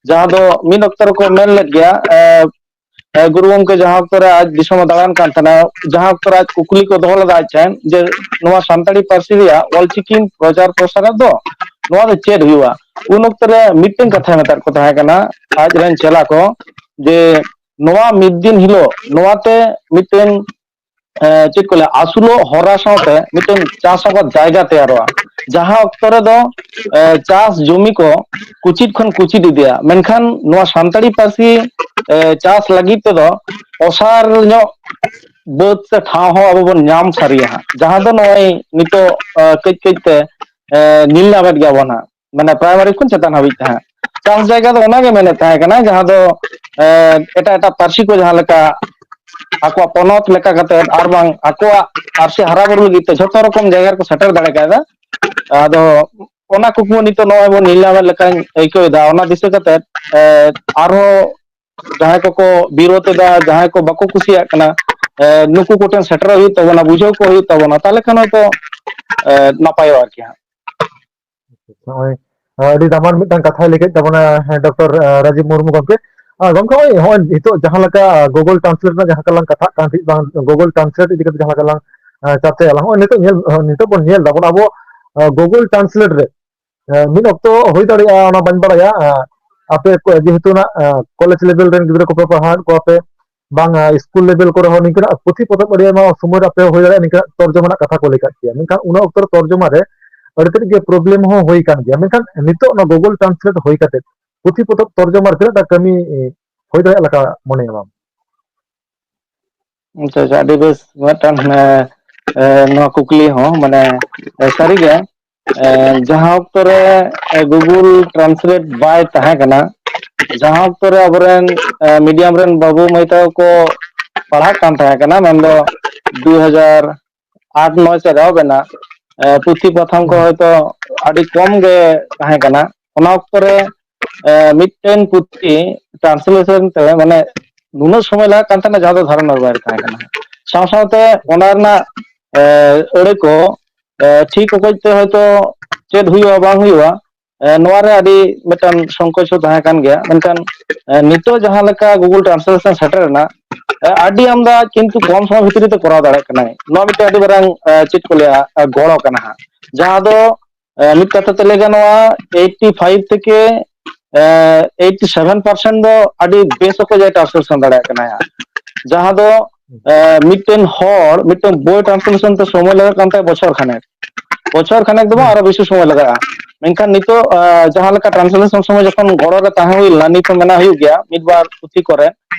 ᱡᱟᱦᱟᱸ ᱫᱚ ᱢᱤᱫ ᱚᱠᱛᱚ ᱨᱮᱠᱚ ᱢᱮᱱ ᱞᱮᱫ ᱜᱮᱭᱟ, ᱮ, ᱮ, ᱜᱩᱨᱩ ᱜᱚᱢᱠᱮ ᱡᱟᱦᱟᱸ ᱚᱠᱛᱚ ᱨᱮ ᱟᱡ ᱫᱤᱥᱚᱢ ᱮ ᱫᱟᱬᱟᱱ ᱠᱟᱱ ᱛᱟᱦᱮᱱᱟ, ᱡᱟᱦᱟᱸ ᱚᱠᱛᱚ ᱨᱮ ᱟᱡ ᱠᱩᱠᱞᱤ ᱠᱚ ᱫᱚᱦᱚ ᱞᱮᱫᱟ ᱟᱡ ᱴᱷᱮᱱ, ᱡᱮ ᱱᱚᱣᱟ ᱥᱟᱱᱛᱟᱲᱤ ᱯᱟᱹᱨᱥᱤ ᱨᱮᱭᱟᱜ ᱚᱞᱪᱤᱠᱤ ᱯᱨᱚᱪᱟᱨ ᱯᱨᱚᱥᱟᱨ ᱫᱚ ᱱᱚᱣᱟ ᱫᱚ ᱪᱮᱫ ᱦᱩᱭᱩᱜᱼᱟ? ᱩᱱ ᱚᱠᱛᱚ ᱨᱮ ᱢᱤᱫᱴᱮᱱ ᱠᱟᱛᱷᱟᱭ ᱢᱮᱛᱟᱫ ᱠᱚ ᱛᱟᱦᱮᱸ ᱠᱟᱱᱟ ᱟᱡ ᱨᱮᱱ ᱪᱮᱞᱟ ᱠᱚ, ᱡᱮ ᱱᱚᱣᱟ ᱢᱤᱫ ᱫᱤᱱ ᱦᱤᱞᱳᱜ ᱱᱚᱣᱟᱛᱮ ᱢᱤᱫᱴᱮᱱ, ᱮ, ᱪᱮᱫ ᱠᱚ ᱞᱟᱹᱭᱟ, ᱟᱹᱥᱩᱞᱚᱜ ᱦᱚᱨᱟ ᱥᱟᱶᱛᱮ ᱢᱤᱫᱴᱮᱱ ᱪᱟᱥ ᱟᱵᱟᱫ ᱡᱟᱭᱜᱟ ᱛᱮᱭᱟᱨᱚᱜᱼᱟ, ᱡᱟᱦᱟᱸ ᱚᱠᱛᱚ ᱨᱮᱫᱚ, ᱮ, ᱪᱟᱥ ᱡᱚᱢᱤ ᱠᱚ ᱠᱩᱪᱤᱛ ᱠᱷᱚᱱ ᱠᱩᱪᱤᱛ ᱤᱫᱤᱭᱟ, ᱢᱮᱱᱠᱷᱟᱱ ᱱᱚᱣᱟ ᱥᱟᱱᱛᱟᱲᱤ ᱯᱟᱹᱨᱥᱤ, ᱮ, ᱪᱟᱥ ᱞᱟᱹᱜᱤᱫ ᱛᱮᱫᱚ ᱚᱥᱟᱨ ᱧᱚᱜ ᱵᱟᱹᱫᱽ ᱥᱮ ᱴᱷᱟᱶ ᱦᱚᱸ ᱟᱵᱚ ᱵᱚᱱ ᱧᱟᱢ ᱥᱟᱹᱨᱤᱭᱟ ᱦᱟᱸᱜ, ᱡᱟᱦᱟᱸ ᱫᱚ ᱱᱚᱜᱼᱚᱭ ᱱᱤᱛᱚᱜ, ᱮ, ᱠᱟᱹᱡ ᱠᱟᱹᱡ ᱛᱮ, ᱮ, ᱧᱮᱞ ᱧᱟᱢᱮᱫ ᱜᱮᱭᱟ ᱵᱚᱱ ᱦᱟᱸᱜ, ᱢᱟᱱᱮ ᱯᱨᱟᱭᱢᱟᱨᱤ ᱠᱷᱚᱱ ᱪᱮᱛᱟᱱ ᱦᱟᱹᱵᱤᱡ ᱛᱮ ᱦᱟᱸᱜ᱾ ᱪᱟᱥ ᱡᱟᱭᱜᱟ ᱫᱚ ᱚᱱᱟᱜᱮ ᱢᱮᱱᱮᱫ ᱛᱟᱦᱮᱸ ᱠᱟᱱᱟ, ᱡᱟᱦᱟᱸ ᱫᱚ, ᱮ, ᱮᱴᱟᱜ ᱮᱴᱟᱜ ᱯᱟᱹᱨᱥᱤ ᱠᱚ ᱡᱟᱦᱟᱸ ᱞᱮᱠᱟ ᱟᱠᱚᱣᱟᱜ ᱯᱚᱱᱚᱛ ᱞᱮᱠᱟ ᱠᱟᱛᱮ ᱟᱨ ᱵᱟᱝ ᱟᱠᱚᱣᱟᱜ ᱯᱟᱹᱨᱥᱤ ᱦᱟᱨᱟ ᱵᱩᱨᱩ ᱞᱟᱹᱜᱤᱫ ᱛᱮ ᱡᱷᱚᱛᱚ ᱨᱚᱠᱚᱢ ᱡᱟᱭᱜᱟ ᱨᱮᱠᱚ ᱥᱮᱴᱮᱨ ᱫᱟᱲᱮ ᱠᱟᱣᱫᱟ᱾ ᱟᱫᱚ ᱚᱱᱟ ᱠᱩᱠᱢᱩ ᱱᱤᱛᱚᱜ ᱱᱚᱜᱼᱚᱭ ᱵᱚᱱ ᱧᱮᱞ ᱧᱟᱢᱮᱫ ᱞᱮᱠᱟᱧ ᱟᱹᱭᱠᱟᱹᱣ ᱮᱫᱟ᱾ ᱚᱱᱟ ᱫᱤᱥᱟᱹ ᱠᱟᱛᱮ, ᱮ, ᱟᱨᱦᱚᱸ ᱡᱟᱦᱟᱸᱭ ᱠᱚᱠᱚ ᱵᱤᱨᱳᱫ ᱮᱫᱟ, ᱡᱟᱦᱟᱸᱭ ᱠᱚ ᱵᱟᱠᱚ ᱠᱩᱥᱤᱭᱟᱜ ᱠᱟᱱᱟ, ᱮ, ᱱᱩᱠᱩ ᱠᱚᱴᱷᱮᱱ ᱥᱮᱴᱮᱨᱚᱜ ᱦᱩᱭᱩᱜ ᱛᱟᱵᱚᱱᱟ, ᱵᱩᱡᱷᱟᱹᱣ ᱠᱚ ᱦᱩᱭᱩᱜ ᱛᱟᱵᱚᱱᱟ, ᱛᱟᱦᱚᱞᱮ ᱠᱷᱟᱱ ᱦᱚᱭᱛᱳ, ᱮ, ᱱᱟᱯᱟᱭᱚᱜᱼᱟ ᱟᱨᱠᱤ ᱦᱟᱸᱜ᱾ ᱱᱚᱜᱼᱚᱭ, ᱟᱹᱰᱤ ᱫᱟᱢᱟᱱ ᱢᱤᱫᱴᱟᱝ ᱠᱟᱛᱷᱟᱭ ᱞᱟᱹᱭ ᱠᱮᱫ ᱛᱟᱵᱚᱱᱟ, ᱦᱮᱸ, ᱰᱚᱠᱴᱚᱨ, ᱟᱸ, ᱨᱟᱡᱤᱵ ᱢᱩᱨᱢᱩ ᱜᱚᱢᱠᱮ᱾ ᱟᱨ ᱜᱚᱢᱠᱮ, ᱱᱚᱜᱼᱚᱭ, ᱱᱚᱜᱼᱚᱭ ᱱᱤᱛᱚᱜ ᱡᱟᱦᱟᱸ ᱞᱮᱠᱟ Google Translate ᱨᱮᱱᱟᱜ ᱡᱟᱦᱟᱸ ᱞᱮᱠᱟ ᱞᱟᱝ ᱠᱟᱛᱷᱟᱜ ᱠᱟᱱ ᱛᱟᱦᱮᱸᱫ, ᱵᱟᱝ, Google Translate ᱤᱫᱤ ᱠᱟᱛᱮ ᱡᱟᱦᱟᱸ ᱞᱮᱠᱟ ᱞᱟᱝ, ᱟᱸ, ᱪᱟᱨᱪᱟᱭᱟ ᱞᱟᱝ, ᱱᱚᱜᱼᱚᱭ ᱱᱤᱛᱚᱜ ᱧᱮᱞ, ᱱᱤᱛᱚᱜ ᱵᱚᱱ ᱧᱮᱞ ᱫᱟᱵᱚᱱ ᱟᱵᱚ, ᱟᱸ, Google Translate ᱨᱮ, ᱟᱸ, ᱢᱤᱫ ᱚᱠᱛᱚ ᱦᱩᱭ ᱫᱟᱲᱮᱭᱟᱜᱼᱟ, ᱚᱱᱟ ᱵᱟᱹᱧ ᱵᱟᱲᱟᱭᱟ, ᱟᱸ, ᱟᱯᱮ ᱠᱚ ᱡᱮᱦᱮᱛᱩ ᱱᱟᱜ ᱠᱚᱞᱮᱡᱽ ᱞᱮᱵᱮᱞ ᱨᱮᱱ ᱜᱤᱫᱽᱨᱟᱹ ᱠᱚᱯᱮ ᱯᱟᱲᱦᱟᱣᱮᱫ ᱠᱚᱣᱟ ᱯᱮ, ᱵᱟᱝ ᱥᱠᱩᱞ ᱞᱮᱵᱮᱞ ᱠᱚᱨᱮ ᱦᱚᱸ ᱱᱤᱝᱠᱟᱹᱱᱟᱜ ᱯᱩᱛᱷᱤ ᱯᱚᱛᱚᱵ ᱟᱹᱰᱤ ᱟᱭᱢᱟ ᱥᱚᱢᱚᱭ ᱨᱮ ᱟᱯᱮ ᱦᱩᱭ ᱫᱟᱲᱮᱭᱟᱜᱼᱟ ᱱᱤᱝᱠᱟᱹᱱᱟᱜ ᱛᱚᱨᱡᱚᱢᱟ ᱨᱮᱱᱟᱜ ᱠᱟᱛᱷᱟ ᱠᱚ ᱞᱟᱹᱭ ᱠᱟᱜ ᱜᱮᱭᱟ, ᱢᱮᱱᱠᱷᱟᱱ ᱩᱱᱟᱹᱜ ᱚᱠᱛᱚ ᱨᱮ ᱛᱚᱨᱡᱚᱢᱟ ᱨᱮ ᱟᱹᱰᱤ ᱛᱮᱫ ᱜᱮ ᱯᱨᱚᱵᱞᱮᱢ ᱦᱚᱸ ᱦᱩᱭ ᱠᱟᱱ ᱜᱮᱭᱟ᱾ ᱢᱮᱱᱠᱷᱟᱱ ᱱᱤᱛᱚᱜ ᱚᱱᱟ ᱜᱩᱜᱩᱞ ᱴᱨᱟᱱᱥᱞᱮᱴ ᱦᱩᱭ ᱠᱟᱛᱮ ᱯᱩᱛᱷᱤ ᱯᱚᱛᱚᱵ ᱛᱚᱨᱡᱚᱢᱟ ᱨᱮ ᱛᱤᱱᱟᱹᱜ ᱴᱟ ᱠᱟᱹᱢᱤ ᱦᱩᱭ ᱫᱟᱲᱮᱭᱟᱜ ᱞᱮᱠᱟ ᱢᱚᱱᱮᱭᱟ ᱵᱟᱝ? ᱟᱪᱪᱷᱟ ᱟᱪᱪᱷᱟ, ᱟᱹᱰᱤ ᱵᱮᱥ ᱢᱤᱫᱴᱟᱝ ᱱᱚᱣᱟ ᱠᱩᱠᱞᱤ ᱦᱚᱸ ᱢᱟᱱᱮ ᱥᱟᱹᱨᱤᱜᱮ ᱡᱟᱦᱟᱸ ᱚᱠᱛᱚ ᱨᱮ ᱜᱩᱜᱩᱞ ᱴᱨᱟᱱᱥᱞᱮᱴ ᱵᱟᱭ ᱛᱟᱦᱮᱸ ᱠᱟᱱᱟ, ᱡᱟᱦᱟᱸ ᱚᱠᱛᱚ ᱨᱮ ᱟᱵᱚᱨᱮᱱ ᱢᱤᱰᱤᱭᱟᱢ ᱨᱮᱱ ᱵᱟᱹᱵᱩ ᱢᱟᱹᱭ ᱛᱟᱠᱚ ᱠᱚ ᱯᱟᱲᱦᱟᱜ ᱠᱟᱱ ᱛᱟᱦᱮᱸ ᱠᱟᱱᱟ, ᱢᱮᱱᱫᱚ ᱫᱩ ᱦᱟᱡᱟᱨ ᱟᱴ ᱱᱚᱭ ᱥᱮᱫ ᱮᱦᱚᱵ ᱮᱱᱟ, ᱯᱩᱛᱷᱤ ᱯᱟᱛᱷᱟᱢ ᱠᱚ ᱦᱚᱭᱛᱳ ᱟᱹᱰᱤ ᱠᱚᱢ ᱜᱮ ᱛᱟᱦᱮᱸ ᱠᱟᱱᱟ᱾ ᱚᱱᱟ ᱚᱠᱛᱚ ᱨᱮ ᱢᱤᱫᱴᱮᱱ ᱯᱩᱛᱷᱤ ᱴᱨᱟᱱᱥᱞᱮᱥᱚᱱ ᱛᱮ ᱢᱟᱱᱮ ᱱᱩᱱᱟᱹᱜ ᱥᱚᱢᱚᱭ ᱞᱟᱜᱟᱜ ᱠᱟᱱ ᱛᱟᱦᱮᱱᱟ, ᱡᱟᱦᱟᱸ ᱫᱚ ᱫᱷᱟᱨᱚᱱᱟ ᱵᱟᱭ ᱛᱟᱦᱮᱸ ᱠᱟᱱᱟ᱾ ᱥᱟᱶ ᱥᱟᱶᱛᱮ ᱚᱱᱟ ᱨᱮᱱᱟᱜ ᱟᱹᱲᱟᱹ ᱠᱚ ᱴᱷᱤᱠ ᱚᱠᱚᱡ ᱛᱮ ᱦᱚᱭᱛᱳ ᱪᱮᱫ ᱦᱩᱭᱩᱜᱼᱟ ᱵᱟᱝ ᱦᱩᱭᱩᱜᱼᱟ, ᱱᱚᱣᱟ ᱨᱮ ᱟᱹᱰᱤ ᱢᱤᱫᱴᱟᱝ ᱥᱚᱝᱠᱳᱪ ᱦᱚᱸ ᱛᱟᱦᱮᱸ ᱠᱟᱱ ᱜᱮᱭᱟ᱾ ᱢᱮᱱᱠᱷᱟᱱ ᱱᱤᱛᱚᱜ ᱡᱟᱦᱟᱸ ᱞᱮᱠᱟ ᱜᱩᱜᱩᱞ ᱴᱨᱟᱱᱥᱞᱮᱥᱚᱱ ᱥᱮᱴᱮᱨ ᱮᱱᱟ, ᱟᱹᱰᱤ ᱟᱢᱫᱟ ᱠᱤᱱᱛᱩ ᱠᱚᱢ ᱥᱚᱢᱚᱭ ᱵᱷᱤᱛᱨᱤ ᱛᱮ ᱠᱚᱨᱟᱣ ᱫᱟᱲᱮᱭᱟᱜ ᱠᱟᱱᱟᱭ᱾ ᱱᱚᱣᱟ ᱢᱤᱫᱴᱮᱱ ᱟᱹᱰᱤ ᱢᱟᱨᱟᱝ ᱪᱮᱫ ᱠᱚ ᱞᱟᱹᱭᱟ, ᱜᱚᱲᱚ ᱠᱟᱱᱟ ᱦᱟᱸᱜ, ᱡᱟᱦᱟᱸ ᱫᱚ ᱢᱤᱫ ᱠᱟᱛᱷᱟ ᱛᱮ ᱞᱟᱹᱭ ᱜᱟᱱᱚᱜᱼᱟ, ᱮᱭᱤᱴᱤ ᱯᱷᱟᱭᱤᱵᱷ ᱛᱷᱮᱠᱮ ᱮᱭᱤᱴᱤ ᱥᱮᱵᱷᱮᱱ ᱯᱟᱨᱥᱮᱱᱴ ᱫᱚ ᱟᱹᱰᱤ ᱵᱮᱥ ᱚᱠᱚᱡ ᱮ ᱴᱨᱟᱱᱥᱞᱮᱥᱚᱱ ᱫᱟᱲᱮᱭᱟᱜ ᱠᱟᱱᱟ ᱦᱟᱸᱜ, ᱡᱟᱦᱟᱸ ᱫᱚ ᱢᱤᱫᱴᱮᱱ ᱦᱚᱲ ᱢᱤᱫᱴᱮᱱ ᱵᱳᱭ ᱴᱨᱟᱱᱥᱞᱮᱥᱚᱱ ᱛᱮ ᱥᱚᱢᱚᱭ ᱞᱟᱜᱟᱜ ᱠᱟᱱ ᱛᱟᱭᱟ ᱵᱚᱪᱷᱚᱨ ᱠᱷᱟᱱᱮᱠ, ᱵᱚᱪᱷᱚᱨ ᱠᱷᱟᱱᱮᱠ ᱫᱚ ᱵᱟᱝ, ᱟᱨᱚ ᱵᱮᱥᱤ ᱥᱚᱢᱚᱭ ᱞᱟᱜᱟᱜᱼᱟ᱾ ᱢᱮᱱᱠᱷᱟᱱ ᱱᱤᱛᱚᱜ ᱡᱟᱦᱟᱸ ᱞᱮᱠᱟ ᱴᱨᱟᱱᱥᱞᱮᱥᱚᱱ ᱥᱚᱢᱚᱭ ᱡᱚᱠᱷᱚᱱ ᱜᱚᱲᱚ ᱨᱮ ᱛᱟᱦᱮᱸ ᱦᱩᱭ ᱞᱮᱱᱟ, ᱱᱤᱛ ᱦᱚᱸ ᱢᱮᱱᱟᱜ ᱦᱩᱭᱩᱜ ᱜᱮᱭᱟ, ᱢᱤᱫ ᱵᱟᱨ ᱯᱩᱛᱷᱤ ᱠᱚᱨᱮ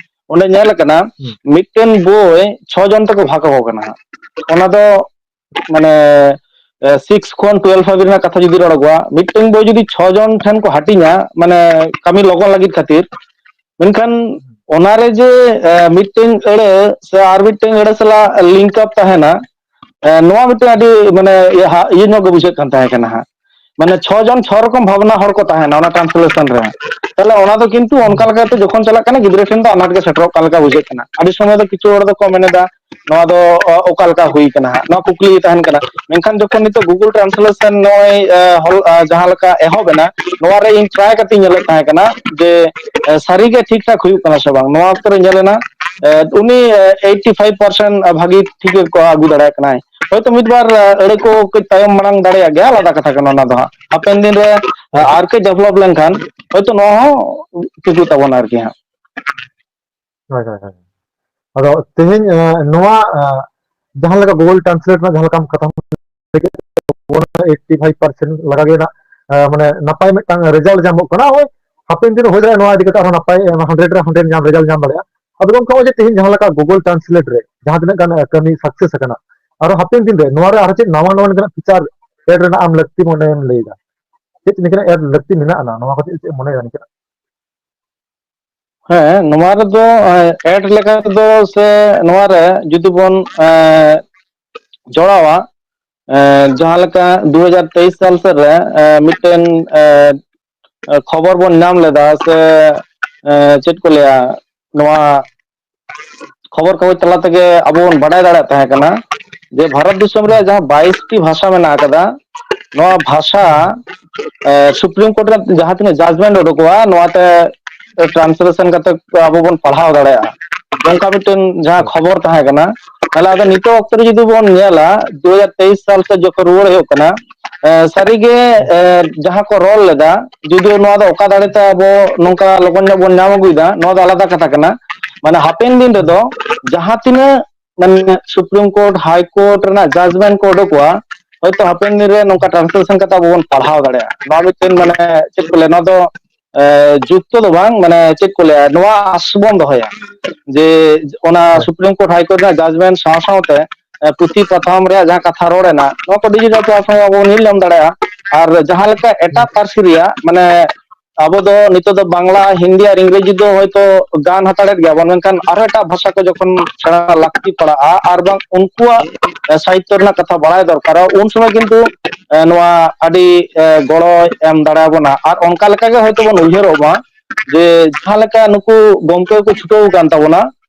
ᱚᱸᱰᱮ ᱧᱮᱞ ᱟᱠᱟᱱᱟ, ᱢᱤᱫᱴᱮᱱ ᱵᱳᱭ ᱪᱷᱚ ᱡᱚᱱ ᱛᱮᱠᱚ ᱵᱷᱟᱜᱽ ᱟᱠᱚ ᱠᱟᱱᱟ ᱦᱟᱸᱜ᱾ ᱚᱱᱟ ᱫᱚ ᱢᱟᱱᱮ ᱥᱤᱠᱥ ᱠᱷᱚᱱ ᱴᱩᱭᱮᱞᱵᱷ ᱦᱟᱹᱵᱤᱡ ᱨᱮᱱᱟᱜ ᱠᱟᱛᱷᱟ ᱡᱩᱫᱤ ᱨᱚᱲᱚᱜᱚᱜᱼᱟ, ᱢᱤᱫᱴᱮᱱ ᱵᱳᱭ ᱡᱩᱫᱤ ᱪᱷᱚ ᱡᱚᱱ ᱴᱷᱮᱱ ᱠᱚ ᱦᱟᱹᱴᱤᱧᱟ, ᱢᱟᱱᱮ ᱠᱟᱹᱢᱤ ᱞᱚᱜᱚᱱ ᱞᱟᱹᱜᱤᱫ ᱠᱷᱟᱹᱛᱤᱨ, ᱢᱮᱱᱠᱷᱟᱱ ᱚᱱᱟᱨᱮ ᱡᱮ ᱢᱤᱫᱴᱮᱱ ᱟᱹᱲᱟᱹ ᱥᱮ ᱟᱨ ᱢᱤᱫᱴᱮᱱ ᱟᱹᱲᱟᱹ ᱥᱟᱞᱟᱜ ᱞᱤᱝᱠ ᱟᱯ ᱛᱟᱦᱮᱱᱟ, ᱱᱚᱣᱟ ᱢᱤᱫᱴᱮᱱ ᱟᱹᱰᱤ ᱢᱟᱱᱮ ᱤᱭᱟᱹ ᱧᱚᱜ ᱜᱮ ᱵᱩᱡᱷᱟᱹᱜ ᱠᱟᱱ ᱛᱟᱦᱮᱸ ᱠᱟᱱᱟ ᱦᱟᱸᱜ᱾ ᱢᱟᱱᱮ ᱪᱷᱚ ᱡᱚᱱ ᱪᱷᱚ ᱨᱚᱠᱚᱢ ᱵᱷᱟᱵᱽᱱᱟ ᱦᱚᱲ ᱠᱚ ᱛᱟᱦᱮᱱᱟ ᱚᱱᱟ ᱴᱨᱟᱱᱥᱞᱮᱥᱚᱱ ᱨᱮ᱾ ᱛᱟᱦᱞᱮ ᱚᱱᱟ ᱫᱚ ᱠᱤᱱᱛᱩ ᱚᱱᱠᱟ ᱞᱮᱠᱟᱛᱮ ᱡᱚᱠᱷᱚᱱ ᱪᱟᱞᱟᱜ ᱠᱟᱱᱟ, ᱜᱤᱫᱽᱨᱟᱹ ᱴᱷᱮᱱ ᱫᱚ ᱟᱱᱟᱴ ᱜᱮ ᱥᱮᱴᱮᱨᱚᱜ ᱠᱟᱱ ᱞᱮᱠᱟ ᱵᱩᱡᱷᱟᱹᱜ ᱠᱟᱱᱟ᱾ ᱟᱹᱰᱤ ᱥᱚᱢᱚᱭ ᱫᱚ ᱠᱤᱪᱷᱩ ᱦᱚᱲ ᱫᱚᱠᱚ ᱢᱮᱱ ᱮᱫᱟ, ᱱᱚᱣᱟ ᱫᱚ ᱚᱠᱟ ᱞᱮᱠᱟ ᱦᱩᱭ ᱠᱟᱱᱟ ᱦᱟᱸᱜ, ᱱᱚᱣᱟ ᱠᱩᱠᱞᱤ ᱛᱟᱦᱮᱱ ᱠᱟᱱᱟ᱾ ᱢᱮᱱᱠᱷᱟᱱ ᱡᱚᱠᱷᱚᱱ ᱱᱤᱛᱚᱜ ᱜᱩᱜᱩᱞ ᱴᱨᱟᱱᱥᱞᱮᱥᱚᱱ ᱱᱚᱜᱼᱚᱭ ᱡᱟᱦᱟᱸ ᱞᱮᱠᱟ ᱮᱦᱚᱵ ᱮᱱᱟ, ᱱᱚᱣᱟ ᱨᱮ ᱤᱧ ᱴᱨᱟᱭ ᱠᱟᱛᱮ ᱧᱮᱞᱮᱫ ᱛᱟᱦᱮᱸ ᱠᱟᱱᱟ ᱡᱮ ᱥᱟᱹᱨᱤᱜᱮ ᱴᱷᱤᱠ ᱴᱷᱟᱠ ᱦᱩᱭᱩᱜ ᱠᱟᱱᱟ ᱥᱮ ᱵᱟᱝ᱾ ᱱᱚᱣᱟ ᱚᱠᱛᱚ ᱨᱮ ᱧᱮᱞ ᱮᱱᱟ, ᱩᱱᱤ ᱮᱭᱤᱴᱤ ᱯᱷᱟᱭᱤᱵᱷ ᱯᱟᱨᱥᱮᱱᱴ ᱵᱷᱟᱹᱜᱤ ᱴᱷᱤᱠ ᱠᱚ ᱟᱹᱜᱩ ᱫᱟᱲᱮᱭᱟᱜ ᱠᱟᱱᱟᱭ᱾ ᱦᱚᱭᱛᱳ ᱢᱤᱫ ᱵᱟᱨ ᱟᱹᱲᱟᱹ ᱠᱚ ᱠᱟᱹᱡ ᱛᱟᱭᱚᱢ ᱢᱟᱲᱟᱝ ᱫᱟᱲᱮᱭᱟᱜ ᱜᱮᱭᱟ, ᱟᱞᱟᱫᱟ ᱠᱟᱛᱷᱟ ᱠᱟᱱᱟ ᱚᱱᱟ ᱫᱚ ᱦᱟᱸᱜ᱾ ᱦᱟᱯᱮᱱ ᱫᱤᱱ ᱨᱮ ᱟᱨ ᱠᱟᱹᱡ ᱰᱮᱵᱷᱞᱚᱯ ᱞᱮᱱᱠᱷᱟᱱ ᱦᱚᱭᱛᱳ ᱱᱚᱣᱟ ᱦᱚᱸ ᱴᱷᱤᱠᱚᱜ ᱛᱟᱵᱚᱱᱟ ᱟᱨᱠᱤ ᱦᱟᱸᱜ᱾ ᱦᱳᱭ ᱦᱳᱭ ᱦᱳᱭ᱾ ᱟᱫᱚ ᱛᱮᱦᱮᱧ ᱱᱚᱣᱟ ᱡᱟᱦᱟᱸ ᱞᱮᱠᱟ Google Translate ᱨᱮᱱᱟᱜ ᱡᱟᱦᱟᱸ ᱞᱮᱠᱟᱢ ᱠᱟᱛᱷᱟᱢ ᱞᱟᱹᱭ ᱠᱮᱫ, eighty five percent ᱞᱮᱠᱟ ᱜᱮ ᱱᱟᱜ ᱢᱟᱱᱮ ᱱᱟᱯᱟᱭ ᱢᱤᱫᱴᱟᱝ result ᱧᱟᱢᱚᱜ ᱠᱟᱱᱟ᱾ ᱦᱳᱭ, ᱦᱟᱯᱮᱱ ᱫᱤᱱ ᱦᱩᱭ ᱫᱟᱲᱮᱭᱟᱜᱼᱟ ᱱᱚᱣᱟ ᱤᱫᱤ ᱠᱟᱛᱮ ᱟᱨᱦᱚᱸ ᱱᱟᱯᱟᱭ ᱦᱟᱱᱰᱨᱮᱰ ᱨᱮ ᱦᱟᱱᱰᱨᱮᱰ ᱧᱟᱢ, result ᱧᱟᱢ ᱫᱟᱲᱮᱭᱟᱜᱼᱟ᱾ ᱟᱫᱚ ᱜᱚᱢᱠᱮ, ᱱᱚᱜᱼᱚᱭ ᱡᱮ ᱛᱮᱦᱮᱧ ᱡᱟᱦᱟᱸ ᱞᱮᱠᱟ Google Translate ᱨᱮ ᱡᱟᱦᱟᱸ ᱛᱤᱱᱟᱹᱜ ᱜᱟᱱ ᱠᱟᱹᱢᱤ success ᱟᱠᱟᱱᱟ, ᱟᱨᱚ ᱦᱟᱯᱮᱱ ᱫᱤᱱ ᱨᱮ ᱱᱚᱣᱟ ᱨᱮ ᱟᱨᱚ ᱪᱮᱫ ᱱᱟᱣᱟ ᱱᱟᱣᱟ ᱞᱮᱠᱟᱱᱟᱜ feature add ᱨᱮᱱᱟᱜ ᱟᱢ ᱞᱟᱹᱠᱛᱤ ᱢᱚᱱᱮᱢ ᱞᱟᱹᱭ ᱮᱫᱟ? ᱪᱮᱫ ᱞᱮᱠᱟᱱᱟᱜ add ᱞᱟᱹᱠᱛᱤ ᱢᱮᱱᱟᱜᱼᱟ, ᱱᱚᱣᱟ ᱠᱚ ᱪᱮᱫ ᱪᱮᱫ ᱢᱚᱱᱮ ᱦᱩᱭᱩᱜᱼᱟ ᱱᱤᱝᱠᱟᱹᱱᱟᱜ? ᱦᱮᱸ, ᱱᱚᱣᱟ ᱨᱮᱫᱚ ᱮᱰ ᱞᱮᱠᱟ ᱛᱮᱫᱚ ᱥᱮ ᱱᱚᱣᱟ ᱨᱮ ᱡᱩᱫᱤ ᱵᱚᱱ ᱮᱸ, ᱡᱚᱲᱟᱣᱟ, ᱮᱸ, ᱡᱟᱦᱟᱸ ᱞᱮᱠᱟ ᱫᱩ ᱦᱟᱡᱟᱨ ᱛᱮᱭᱤᱥ ᱥᱟᱞ ᱥᱮᱫ ᱨᱮ ᱮᱸ, ᱢᱤᱫᱴᱮᱱ ᱮᱸ, ᱠᱷᱚᱵᱚᱨ ᱵᱚᱱ ᱧᱟᱢ ᱞᱮᱫᱟ ᱥᱮ ᱮᱸ, ᱪᱮᱫ ᱠᱚ ᱞᱟᱹᱭᱟ, ᱱᱚᱣᱟ ᱠᱷᱚᱵᱚᱨ ᱠᱟᱜᱚᱡᱽ ᱛᱟᱞᱟ ᱛᱮᱜᱮ ᱟᱵᱚ ᱵᱚᱱ ᱵᱟᱰᱟᱭ ᱫᱟᱲᱮᱭᱟᱜ ᱛᱟᱦᱮᱸ ᱠᱟᱱᱟ ᱡᱮ ᱵᱷᱟᱨᱚᱛ ᱫᱤᱥᱚᱢ ᱨᱮ ᱡᱟᱦᱟᱸ ᱵᱟᱭᱤᱥ ᱴᱤ ᱵᱷᱟᱥᱟ ᱢᱮᱱᱟᱜ ᱟᱠᱟᱫᱟ, ᱱᱚᱣᱟ ᱵᱷᱟᱥᱟ ᱮ, ᱥᱩᱯᱨᱤᱢ ᱠᱳᱨᱴ ᱨᱮ ᱡᱟᱦᱟᱸ ᱛᱤᱱᱟᱹᱜ judgment ᱩᱰᱩᱠᱚᱜᱼᱟ, ᱱᱚᱣᱟᱛᱮ translation ᱠᱟᱛᱮ ᱟᱵᱚ ᱵᱚᱱ ᱯᱟᱲᱦᱟᱣ ᱫᱟᱲᱮᱭᱟᱜᱼᱟ, ᱱᱚᱝᱠᱟ ᱢᱤᱫᱴᱮᱱ ᱡᱟᱦᱟᱸ ᱠᱷᱚᱵᱚᱨ ᱛᱟᱦᱮᱸ ᱠᱟᱱᱟ᱾ ᱛᱟᱦᱞᱮ ᱟᱫᱚ ᱱᱤᱛᱚᱜ ᱚᱠᱛᱚ ᱨᱮ ᱡᱩᱫᱤ ᱵᱚᱱ ᱧᱮᱞᱟ, ᱫᱩ ᱦᱟᱡᱟᱨ ᱛᱮᱭᱤᱥ ᱥᱟᱞ ᱥᱮᱫ ᱡᱚᱠᱷᱚᱱ ᱨᱩᱣᱟᱹᱲ ᱦᱩᱭᱩᱜ ᱠᱟᱱᱟ, ᱮ, ᱥᱟᱹᱨᱤᱜᱮ, ᱮ, ᱡᱟᱦᱟᱸ ᱠᱚ ᱨᱚᱲ ᱞᱮᱫᱟ, ᱡᱩᱫᱤ ᱱᱚᱣᱟ ᱫᱚ ᱚᱠᱟ ᱫᱟᱲᱮᱛᱮ ᱟᱵᱚ ᱱᱚᱝᱠᱟ ᱞᱚᱜᱚᱱ ᱧᱚᱜ ᱵᱚᱱ ᱧᱟᱢ ᱟᱹᱜᱩᱭᱮᱫᱟ, ᱱᱚᱣᱟ ᱫᱚ ᱟᱞᱟᱫᱟ ᱠᱟᱛᱷᱟ ᱠᱟᱱᱟ᱾ ᱢᱟᱱᱮ ᱦᱟᱯᱮᱱ ᱫᱤᱱ ᱨᱮᱫᱚ ᱡᱟᱦᱟᱸ ᱛᱤᱱᱟᱹᱜ ᱢᱟᱱᱮ ᱥᱩᱯᱨᱤᱢ ᱠᱳᱨᱴ, ᱦᱟᱭ ᱠᱳᱨᱴ ᱨᱮᱱᱟᱜ judgment ᱠᱚ ᱩᱰᱩᱠᱚᱜᱼᱟ, ᱦᱚᱭᱛᱳ ᱦᱟᱯᱮᱱ ᱫᱤᱱ ᱨᱮ ᱱᱚᱝᱠᱟ translation ᱠᱟᱛᱮ ᱟᱵᱚ ᱵᱚᱱ ᱯᱟᱲᱦᱟᱣ ᱫᱟᱲᱮᱭᱟᱜᱼᱟ᱾ ᱱᱚᱣᱟ ᱢᱤᱫᱴᱮᱱ ᱢᱟᱱᱮ ᱪᱮᱫ ᱠᱚ ᱞᱟᱹᱭᱟ, ᱱᱚᱣᱟ ᱫᱚ ᱮ, ᱡᱩᱠᱛᱚ ᱫᱚ ᱵᱟᱝ, ᱢᱟᱱᱮ ᱪᱮᱫ ᱠᱚ ᱞᱟᱹᱭᱟ, ᱱᱚᱣᱟ ᱟᱥ ᱵᱚᱱ ᱫᱚᱦᱚᱭᱟ ᱡᱮ ᱚᱱᱟ ᱦᱳᱭ᱾ ᱥᱩᱯᱨᱤᱢ ᱠᱳᱨᱴ, ᱦᱟᱭ ᱠᱳᱨᱴ ᱨᱮᱱᱟᱜ judgment ᱥᱟᱶ ᱥᱟᱶᱛᱮ ᱮ, ᱯᱩᱛᱷᱤ ᱯᱟᱛᱷᱟᱢ ᱨᱮᱭᱟᱜ ᱡᱟᱦᱟᱸ ᱠᱟᱛᱷᱟ ᱨᱚᱲ ᱮᱱᱟ, ᱱᱚᱣᱟ ᱠᱚ digital platform ᱨᱮ ᱟᱵᱚ ᱵᱚᱱ ᱧᱮᱞ ᱧᱟᱢ ᱫᱟᱲᱮᱭᱟᱜᱼᱟ᱾ ᱟᱨ ᱡᱟᱦᱟᱸ ᱞᱮᱠᱟ ᱮᱴᱟᱜ ᱯᱟᱹᱨᱥᱤ ᱨᱮᱭᱟᱜ, ᱢᱟᱱᱮ ᱟᱵᱚ ᱫᱚ ᱱᱤᱛᱚᱜ ᱫᱚ ᱵᱟᱝᱞᱟ, ᱦᱤᱱᱫᱤ ᱟᱨ ᱤᱝᱨᱮᱡᱤ ᱫᱚ ᱦᱚᱭᱛᱳ ᱜᱟᱱ ᱦᱟᱛᱟᱲᱮᱫ ᱜᱮᱭᱟ ᱵᱚᱱ, ᱢᱮᱱᱠᱷᱟᱱ ᱟᱨᱦᱚᱸ ᱮᱴᱟᱜ ᱵᱷᱟᱥᱟ ᱠᱚ ᱡᱚᱠᱷᱚᱱ ᱥᱮᱬᱟ ᱞᱟᱹᱠᱛᱤ ᱯᱟᱲᱟᱜᱼᱟ ᱟᱨ ᱵᱟᱝ ᱩᱱᱠᱩᱣᱟᱜ ᱮ, ᱥᱟᱦᱤᱛᱛᱚ ᱨᱮᱱᱟᱜ ᱠᱟᱛᱷᱟ ᱵᱟᱲᱟᱭ ᱫᱚᱨᱠᱟᱨᱚᱜᱼᱟ, ᱩᱱ ᱥᱚᱢᱚᱭ ᱠᱤᱱᱛᱩ ᱮ, ᱱᱚᱣᱟ ᱟᱹᱰᱤ ᱮ, ᱜᱚᱲᱚᱭ ᱮᱢ ᱫᱟᱲᱮᱭᱟᱵᱚᱱᱟ᱾ ᱟᱨ ᱚᱱᱠᱟ ᱞᱮᱠᱟᱜᱮ ᱦᱚᱭᱛᱳ ᱵᱚᱱ ᱩᱭᱦᱟᱹᱨᱚᱜ ᱢᱟ ᱡᱮ ᱡᱟᱦᱟᱸ ᱞᱮᱠᱟ ᱱᱩᱠᱩ ᱜᱚᱢᱠᱮ ᱠᱚ ᱪᱷᱩᱴᱟᱹᱣ ᱟᱠᱟᱱ ᱛᱟᱵᱚᱱᱟ,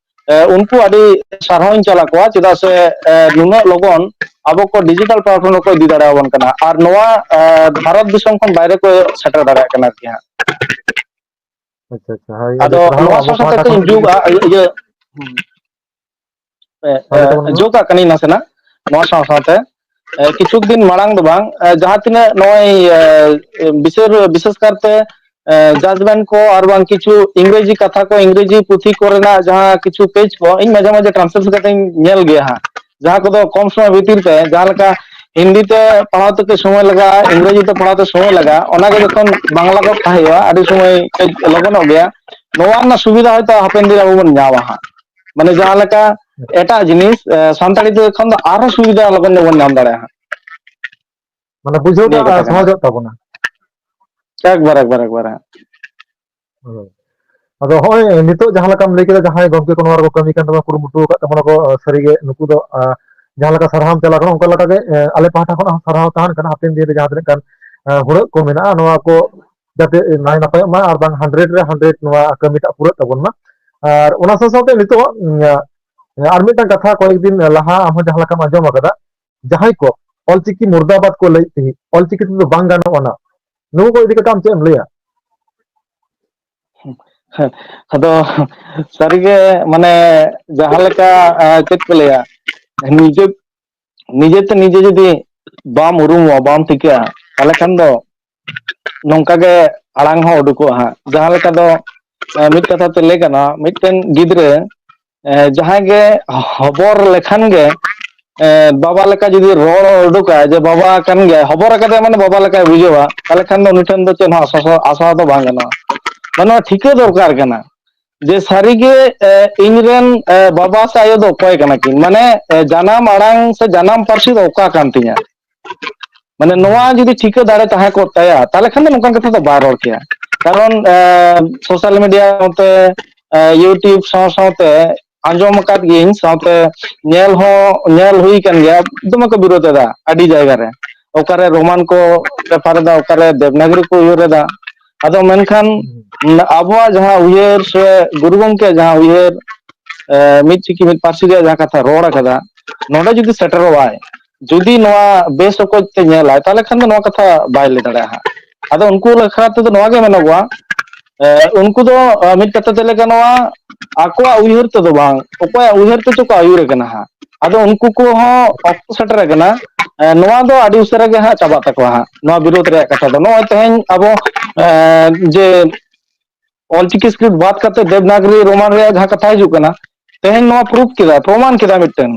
ᱮ, ᱩᱱᱠᱩ ᱟᱹᱰᱤ ᱥᱟᱨᱦᱟᱣᱤᱧ ᱪᱟᱞ ᱟᱠᱚᱣᱟ, ᱪᱮᱫᱟᱜ ᱥᱮ ᱮ, ᱱᱩᱱᱟᱹᱜ ᱞᱚᱜᱚᱱ ᱟᱵᱚ ᱠᱚ digital platform ᱨᱮᱠᱚ ᱤᱫᱤ ᱫᱟᱲᱮᱭᱟᱵᱚᱱ ᱠᱟᱱᱟ ᱟᱨ ᱱᱚᱣᱟ ᱮ, ᱵᱷᱟᱨᱚᱛ ᱫᱤᱥᱚᱢ ᱠᱷᱚᱱ ᱵᱟᱭᱨᱮ ᱠᱚ ᱥᱮᱴᱮᱨ ᱫᱟᱲᱮᱭᱟᱜ ᱠᱟᱱᱟ ᱟᱨᱠᱤ ᱦᱟᱸᱜ᱾ ᱟᱪᱪᱷᱟ, ᱟᱪᱪᱷᱟ, ᱦᱳᱭ, ᱟᱹᱰᱤ ᱟᱫᱚ ᱥᱟᱨᱦᱟᱣ᱾ ᱱᱚᱣᱟ ᱟᱵᱚ ᱥᱟᱶ ᱥᱟᱶᱛᱮ ᱯᱟᱦᱴᱟ ᱠᱷᱚᱱ ᱠᱟᱹᱡ ᱦᱚᱸ ᱡᱩᱫᱤ ᱡᱳᱜᱟ, ᱤᱭᱟᱹ, ᱤᱭᱟᱹ, ᱮ, ᱦᱚᱸ, ᱮ, ᱞᱟᱹᱭ ᱛᱟᱵᱚᱱ ᱢᱮ ᱢᱟ᱾ ᱡᱳᱜᱟᱜ ᱠᱟᱹᱱᱟᱹᱧ ᱱᱟᱥᱮᱱᱟᱜ᱾ ᱱᱚᱣᱟ ᱥᱟᱶ ᱥᱟᱶᱛᱮ, ᱮ, ᱠᱤᱪᱷᱩ ᱫᱤᱱ ᱢᱟᱲᱟᱝ ᱫᱚ ᱵᱟᱝ, ᱮ, ᱡᱟᱦᱟᱸ ᱛᱤᱱᱟᱹᱜ ᱱᱚᱜᱼᱚᱭ, ᱮ, ᱵᱤᱥᱮᱥ, ᱵᱤᱥᱮᱥ ᱠᱟᱨᱛᱮ, ᱮ, ᱡᱟᱡᱽᱢᱮᱱᱴ ᱠᱚ ᱟᱨ ᱵᱟᱝ ᱠᱤᱪᱷᱩ ᱤᱝᱨᱮᱡᱤ ᱠᱟᱛᱷᱟ ᱠᱚ, ᱤᱝᱨᱮᱡᱤ ᱯᱩᱛᱷᱤ ᱠᱚᱨᱮᱱᱟᱜ ᱡᱟᱦᱟᱸ ᱠᱤᱪᱷᱩ ᱯᱮᱡᱽ ᱠᱚ ᱤᱧ ᱢᱟᱡᱷᱮ ᱢᱟᱡᱷᱮ ᱴᱨᱟᱱᱥᱞᱮᱴ ᱠᱟᱛᱮᱧ ᱧᱮᱞ ᱜᱮᱭᱟ ᱦᱟᱸᱜ, ᱡᱟᱦᱟᱸ ᱠᱚᱫᱚ ᱠᱚᱢ ᱥᱚᱢᱚᱭ ᱵᱷᱤᱛᱤᱨ ᱛᱮ ᱡᱟᱦᱟᱸ ᱞᱮᱠᱟ ᱦᱤᱱᱫᱤ ᱛᱮ ᱯᱟᱲᱦᱟᱣ ᱛᱮ ᱥᱚᱢᱚᱭ ᱞᱟᱜᱟᱜᱼᱟ, ᱤᱝᱨᱮᱡᱤ ᱛᱮ ᱯᱟᱲᱦᱟᱣ ᱛᱮ ᱥᱚᱢᱚᱭ ᱞᱟᱜᱟᱜᱼᱟ, ᱚᱱᱟᱜᱮ ᱡᱚᱠᱷᱚᱱ ᱵᱟᱝᱞᱟ ᱠᱚ ᱯᱟᱲᱦᱟᱣ ᱦᱩᱭᱩᱜᱼᱟ, ᱟᱹᱰᱤ ᱥᱚᱢᱚᱭ ᱠᱟᱹᱡ ᱞᱚᱜᱚᱱᱚᱜ ᱜᱮᱭᱟ᱾ ᱱᱚᱣᱟ ᱨᱮᱱᱟᱜ ᱥᱩᱵᱤᱫᱷᱟ ᱦᱚᱭᱛᱳ ᱦᱟᱯᱮᱱ ᱫᱤᱱ ᱟᱵᱚ ᱵᱚᱱ ᱧᱟᱢᱟ ᱦᱟᱸᱜ᱾ ᱢᱟᱱᱮ ᱡᱟᱦᱟᱸ ᱞᱮᱠᱟ ᱮᱴᱟᱜ ᱡᱤᱱᱤᱥ, ᱮ, ᱥᱟᱱᱛᱟᱲᱤ ᱛᱮ ᱠᱷᱚᱱ ᱫᱚ ᱟᱨᱦᱚᱸ ᱥᱩᱵᱤᱫᱷᱟ ᱞᱚᱜᱚᱱ ᱧᱚᱜ ᱵᱚᱱ ᱧᱟᱢ ᱫᱟᱲᱮᱭᱟᱜᱼᱟ ᱦᱟᱸᱜ᱾ ᱢᱟᱱᱮ ᱵᱩᱡᱷᱟᱹᱣ ᱱᱤᱭᱟᱹ ᱴᱟᱜ ᱠᱟᱛᱷᱟ ᱠᱟᱱᱟ᱾ ᱥᱚᱦᱚᱡᱚᱜ ᱛᱟᱵᱚᱱᱟ᱾ ᱮᱠᱵᱟᱨ, ᱮᱠᱵᱟᱨ, ᱮᱠᱵᱟᱨ ᱦᱟᱸᱜ᱾ ᱦᱳᱭ᱾ ᱟᱫᱚ ᱦᱚᱸᱜᱼᱚᱭ ᱱᱤᱛᱚᱜ ᱡᱟᱦᱟᱸ ᱞᱮᱠᱟᱢ ᱞᱟᱹᱭ ᱠᱮᱫᱟ, ᱡᱟᱦᱟᱸᱭ ᱜᱚᱢᱠᱮ ᱠᱚ ᱱᱚᱣᱟ ᱨᱮᱠᱚ ᱠᱟᱹᱢᱤ ᱠᱟᱱ ᱛᱟᱵᱚᱱᱟ, ᱠᱩᱨᱩᱢᱩᱴᱩ ᱟᱠᱟᱫ ᱛᱟᱵᱚᱱᱟ ᱠᱚ, ᱟᱸ, ᱥᱟᱹᱨᱤᱜᱮ ᱱᱩᱠᱩ ᱫᱚ, ᱟᱸ, ᱡᱟᱦᱟᱸ ᱞᱮᱠᱟ ᱥᱟᱨᱦᱟᱣ ᱪᱟᱞᱟᱜ ᱠᱟᱱᱟ, ᱚᱱᱠᱟ ᱞᱮᱠᱟᱜᱮ, ᱟᱸ, ᱟᱞᱮ ᱯᱟᱦᱴᱟ ᱠᱷᱚᱱᱟᱜ ᱦᱚᱸ ᱥᱟᱨᱦᱟᱣ ᱛᱟᱦᱮᱱ ᱠᱟᱱᱟ᱾ ᱦᱟᱯᱮᱱ ᱫᱤᱱ ᱨᱮ ᱡᱟᱦᱟᱸ ᱛᱤᱱᱟᱹᱜ ᱜᱟᱱ, ᱟᱸ, ᱦᱩᱲᱟᱹᱜ ᱠᱚ ᱢᱮᱱᱟᱜᱼᱟ, ᱱᱚᱣᱟ ᱠᱚ ᱡᱟᱛᱮ ᱱᱟᱭ ᱱᱟᱯᱟᱭᱚᱜ ᱢᱟ, ᱟᱨ ᱵᱟᱝ ᱦᱟᱱᱰᱨᱮᱰ ᱨᱮ ᱦᱟᱱᱰᱨᱮᱰ ᱱᱚᱣᱟ ᱠᱟᱹᱢᱤᱴᱟᱜ ᱯᱩᱨᱟᱹᱜ ᱛᱟᱵᱚᱱ ᱢᱟ᱾ ᱟᱨ ᱚᱱᱟ ᱥᱟᱶ ᱥᱟᱶᱛᱮ ᱱᱤᱛᱚᱜ, ᱩᱸ, ᱟᱨ ᱢᱤᱫᱴᱟᱝ ᱠᱟᱛᱷᱟ, ᱠᱚᱭᱮᱠ ᱫᱤᱱ ᱞᱟᱦᱟ ᱟᱢ ᱦᱚᱸ ᱡᱟᱦᱟᱸ ᱞᱮᱠᱟᱢ ᱟᱸᱡᱚᱢ ᱟᱠᱟᱫᱟ, ᱡᱟᱦᱟᱸᱭ ᱠᱚ ᱚᱞᱪᱤᱠᱤ ᱢᱩᱨᱫᱟᱵᱟᱫ ᱠᱚ ᱞᱟᱹᱭᱮᱫ ᱛᱟᱦᱮᱸᱫ, ᱚᱞᱪᱤᱠᱤ ᱛᱮᱫᱚ ᱵᱟᱝ ᱜᱟᱱᱚᱜᱼᱟ, ᱱᱚᱣᱟ ᱠᱚ ᱤᱫᱤ ᱠᱟᱛᱮ ᱟᱢ ᱪᱮᱫ ᱮᱢ ᱞᱟᱹᱭᱟ? ᱦᱮᱸ, ᱟᱫᱚ ᱥᱟᱹᱨᱤᱜᱮ, ᱢᱟᱱᱮ, ᱡᱟᱦᱟᱸ ᱞᱮᱠᱟ, ᱮ, ᱪᱮᱫ ᱠᱚ ᱞᱟᱹᱭᱟ, ᱱᱤᱡᱮ, ᱱᱤᱡᱮᱛᱮ ᱱᱤᱡᱮ ᱡᱩᱫᱤ ᱵᱟᱢ ᱩᱨᱩᱢᱚᱜᱼᱟ, ᱵᱟᱢ ᱴᱷᱤᱠᱟᱹᱜᱼᱟ, ᱛᱟᱦᱚᱞᱮ ᱠᱷᱟᱱ ᱫᱚ ᱱᱚᱝᱠᱟ ᱜᱮ ᱟᱲᱟᱝ ᱦᱚᱸ ᱩᱰᱩᱠᱚᱜᱼᱟ ᱦᱟᱸᱜ᱾ ᱡᱟᱦᱟᱸ ᱞᱮᱠᱟ ᱫᱚ, ᱮ, ᱢᱤᱫ ᱠᱟᱛᱷᱟ ᱛᱮ ᱞᱟᱹᱭ ᱜᱟᱱᱚᱜᱼᱟ, ᱢᱤᱫᱴᱮᱱ ᱜᱤᱫᱽᱨᱟᱹ, ᱮ, ᱡᱟᱦᱟᱸᱭ ᱜᱮ ᱦᱚᱵᱚᱨ ᱞᱮᱠᱷᱟᱱ ᱜᱮ, ᱮ, ᱵᱟᱵᱟ ᱞᱮᱠᱟ ᱡᱩᱫᱤ ᱨᱚᱲ ᱩᱰᱩᱠᱟᱭ ᱡᱮ ᱵᱟᱵᱟ ᱠᱟᱱ ᱜᱮᱭᱟᱭ, ᱦᱚᱵᱚᱨ ᱟᱠᱟᱫᱮᱭᱟ ᱢᱟᱱᱮ ᱵᱟᱵᱟ ᱞᱮᱠᱟᱭ ᱵᱩᱡᱷᱟᱹᱣᱟ, ᱛᱟᱦᱚᱞᱮ ᱠᱷᱟᱱ ᱫᱚ ᱩᱱᱤ ᱴᱷᱮᱱ ᱫᱚ ᱪᱮᱫ ᱦᱚᱸ ᱟᱥᱟ, ᱟᱥᱟ ᱫᱚ ᱵᱟᱝ ᱜᱟᱱᱚᱜᱼᱟ᱾ ᱢᱟᱱᱮ ᱱᱚᱣᱟ ᱴᱷᱤᱠᱟᱹ ᱫᱚᱨᱠᱟᱨ ᱠᱟᱱᱟ ᱡᱮ ᱥᱟᱹᱨᱤᱜᱮ, ᱮ, ᱤᱧᱨᱮᱱ, ᱮ, ᱵᱟᱵᱟ ᱥᱮ ᱟᱭᱳ ᱫᱚ ᱚᱠᱚᱭ ᱠᱟᱱᱟ ᱠᱤᱱ, ᱢᱟᱱᱮ, ᱮ, ᱡᱟᱱᱟᱢ ᱟᱲᱟᱝ ᱥᱮ ᱡᱟᱱᱟᱢ ᱯᱟᱹᱨᱥᱤ ᱫᱚ ᱚᱠᱟ ᱠᱟᱱ ᱛᱤᱧᱟ᱾ ᱢᱟᱱᱮ ᱱᱚᱣᱟ ᱡᱩᱫᱤ ᱴᱷᱤᱠᱟᱹ ᱫᱟᱲᱮ ᱛᱟᱦᱮᱸ ᱠᱚᱜ ᱛᱟᱭᱟ, ᱛᱟᱦᱚᱞᱮ ᱠᱷᱟᱱ ᱫᱚ ᱱᱚᱝᱠᱟᱱ ᱠᱟᱛᱷᱟ ᱫᱚ ᱵᱟᱭ ᱨᱚᱲ ᱠᱮᱭᱟ᱾ ᱠᱟᱨᱚᱱ, ᱮ, ᱥᱳᱥᱟᱞ ᱢᱤᱰᱤᱭᱟ ᱥᱟᱶᱛᱮ, ᱮ, YouTube ᱥᱟᱶ ᱥᱟᱶᱛᱮ ᱟᱸᱡᱚᱢ ᱟᱠᱟᱫ ᱜᱤᱭᱟᱹᱧ, ᱥᱟᱶᱛᱮ ᱧᱮᱞ ᱦᱚᱸ ᱧᱮᱞ ᱦᱩᱭ ᱟᱠᱟᱱ ᱜᱮᱭᱟ, ᱫᱚᱢᱮ ᱠᱚ ᱵᱤᱨᱳᱫ ᱮᱫᱟ ᱟᱹᱰᱤ ᱡᱟᱭᱜᱟ ᱨᱮ᱾ ᱚᱠᱟᱨᱮ ᱨᱳᱢᱟᱱ ᱠᱚ ᱯᱨᱮᱯᱟᱨ ᱮᱫᱟ, ᱚᱠᱟᱨᱮ ᱫᱮᱵᱽᱱᱟᱜᱚᱨᱤ ᱠᱚ ᱩᱭᱦᱟᱹᱨ ᱮᱫᱟ᱾ ᱟᱫᱚ ᱢᱮᱱᱠᱷᱟᱱ ᱟᱵᱚᱣᱟᱜ ᱡᱟᱦᱟᱸ ᱩᱭᱦᱟᱹᱨ ᱥᱮ ᱜᱩᱨᱩ ᱜᱚᱢᱠᱮ ᱡᱟᱦᱟᱸ ᱩᱭᱦᱟᱹᱨ, ᱮ, ᱢᱤᱫ ᱪᱤᱠᱤ ᱢᱤᱫ ᱯᱟᱹᱨᱥᱤ ᱨᱮᱭᱟᱜ ᱡᱟᱦᱟᱸ ᱠᱟᱛᱷᱟ ᱨᱚᱲ ᱟᱠᱟᱫᱟ, ᱱᱚᱰᱮ ᱡᱩᱫᱤ ᱥᱮᱴᱮᱨᱚᱜ ᱟᱭ, ᱡᱩᱫᱤ ᱱᱚᱣᱟ ᱵᱮᱥ ᱚᱠᱚᱡ ᱛᱮ ᱧᱮᱞᱟᱭ, ᱛᱟᱦᱚᱞᱮ ᱠᱷᱟᱱ ᱫᱚ ᱱᱚᱣᱟ ᱠᱟᱛᱷᱟ ᱵᱟᱭ ᱞᱟᱹᱭ ᱫᱟᱲᱮᱭᱟᱜᱼᱟ ᱦᱟᱸᱜ᱾ ᱟᱫᱚ ᱩᱱᱠᱩ ᱞᱮᱠᱟ ᱛᱮᱫᱚ ᱱᱚᱣᱟ ᱜᱮ ᱢᱮᱱᱚᱜᱚᱜᱼᱟ, ᱮ, ᱩᱱᱠᱩ ᱫᱚ, ᱮ, ᱢᱤᱫ ᱠᱟᱛᱷᱟ ᱛᱮ ᱞᱟᱹᱭ ᱜᱟᱱᱚᱜᱼᱟ, ᱟᱠᱚᱣᱟᱜ ᱩᱭᱦᱟᱹᱨ ᱛᱮᱫᱚ ᱵᱟᱝ, ᱚᱠᱚᱭᱟᱜ ᱩᱭᱦᱟᱹᱨ ᱛᱮᱪᱚ ᱠᱚ ᱟᱹᱭᱩᱨ ᱟᱠᱟᱱᱟ ᱦᱟᱸᱜ᱾ ᱟᱫᱚ ᱩᱱᱠᱩ ᱠᱚᱦᱚᱸ ᱚᱠᱛᱚ ᱥᱮᱴᱮᱨ ᱟᱠᱟᱱᱟ, ᱮ, ᱱᱚᱣᱟ ᱫᱚ ᱟᱹᱰᱤ ᱩᱥᱟᱹᱨᱟ ᱜᱮ ᱦᱟᱸᱜ ᱪᱟᱵᱟᱜ ᱛᱟᱠᱚᱣᱟ ᱦᱟᱸᱜ, ᱱᱚᱣᱟ ᱵᱤᱨᱳᱫᱷ ᱨᱮᱭᱟᱜ ᱠᱟᱛᱷᱟ ᱫᱚ᱾ ᱱᱚᱜᱼᱚᱭ ᱛᱮᱦᱮᱧ ᱟᱵᱚ, ᱮ, ᱡᱮ ᱚᱞᱪᱤᱠᱤ ᱥᱠᱨᱤᱯᱴ ᱵᱟᱫ ᱠᱟᱛᱮ ᱫᱮᱵᱽᱱᱟᱜᱽᱨᱤ ᱨᱳᱢᱟᱱ ᱨᱮᱭᱟᱜ ᱡᱟᱦᱟᱸ ᱠᱟᱛᱷᱟ ᱦᱤᱡᱩᱜ ᱠᱟᱱᱟ, ᱛᱮᱦᱮᱧ ᱱᱚᱣᱟ ᱯᱨᱩᱯ ᱠᱮᱫᱟ, ᱯᱨᱚᱢᱟᱱ ᱠᱮᱫᱟ ᱢᱤᱫᱴᱮᱱ,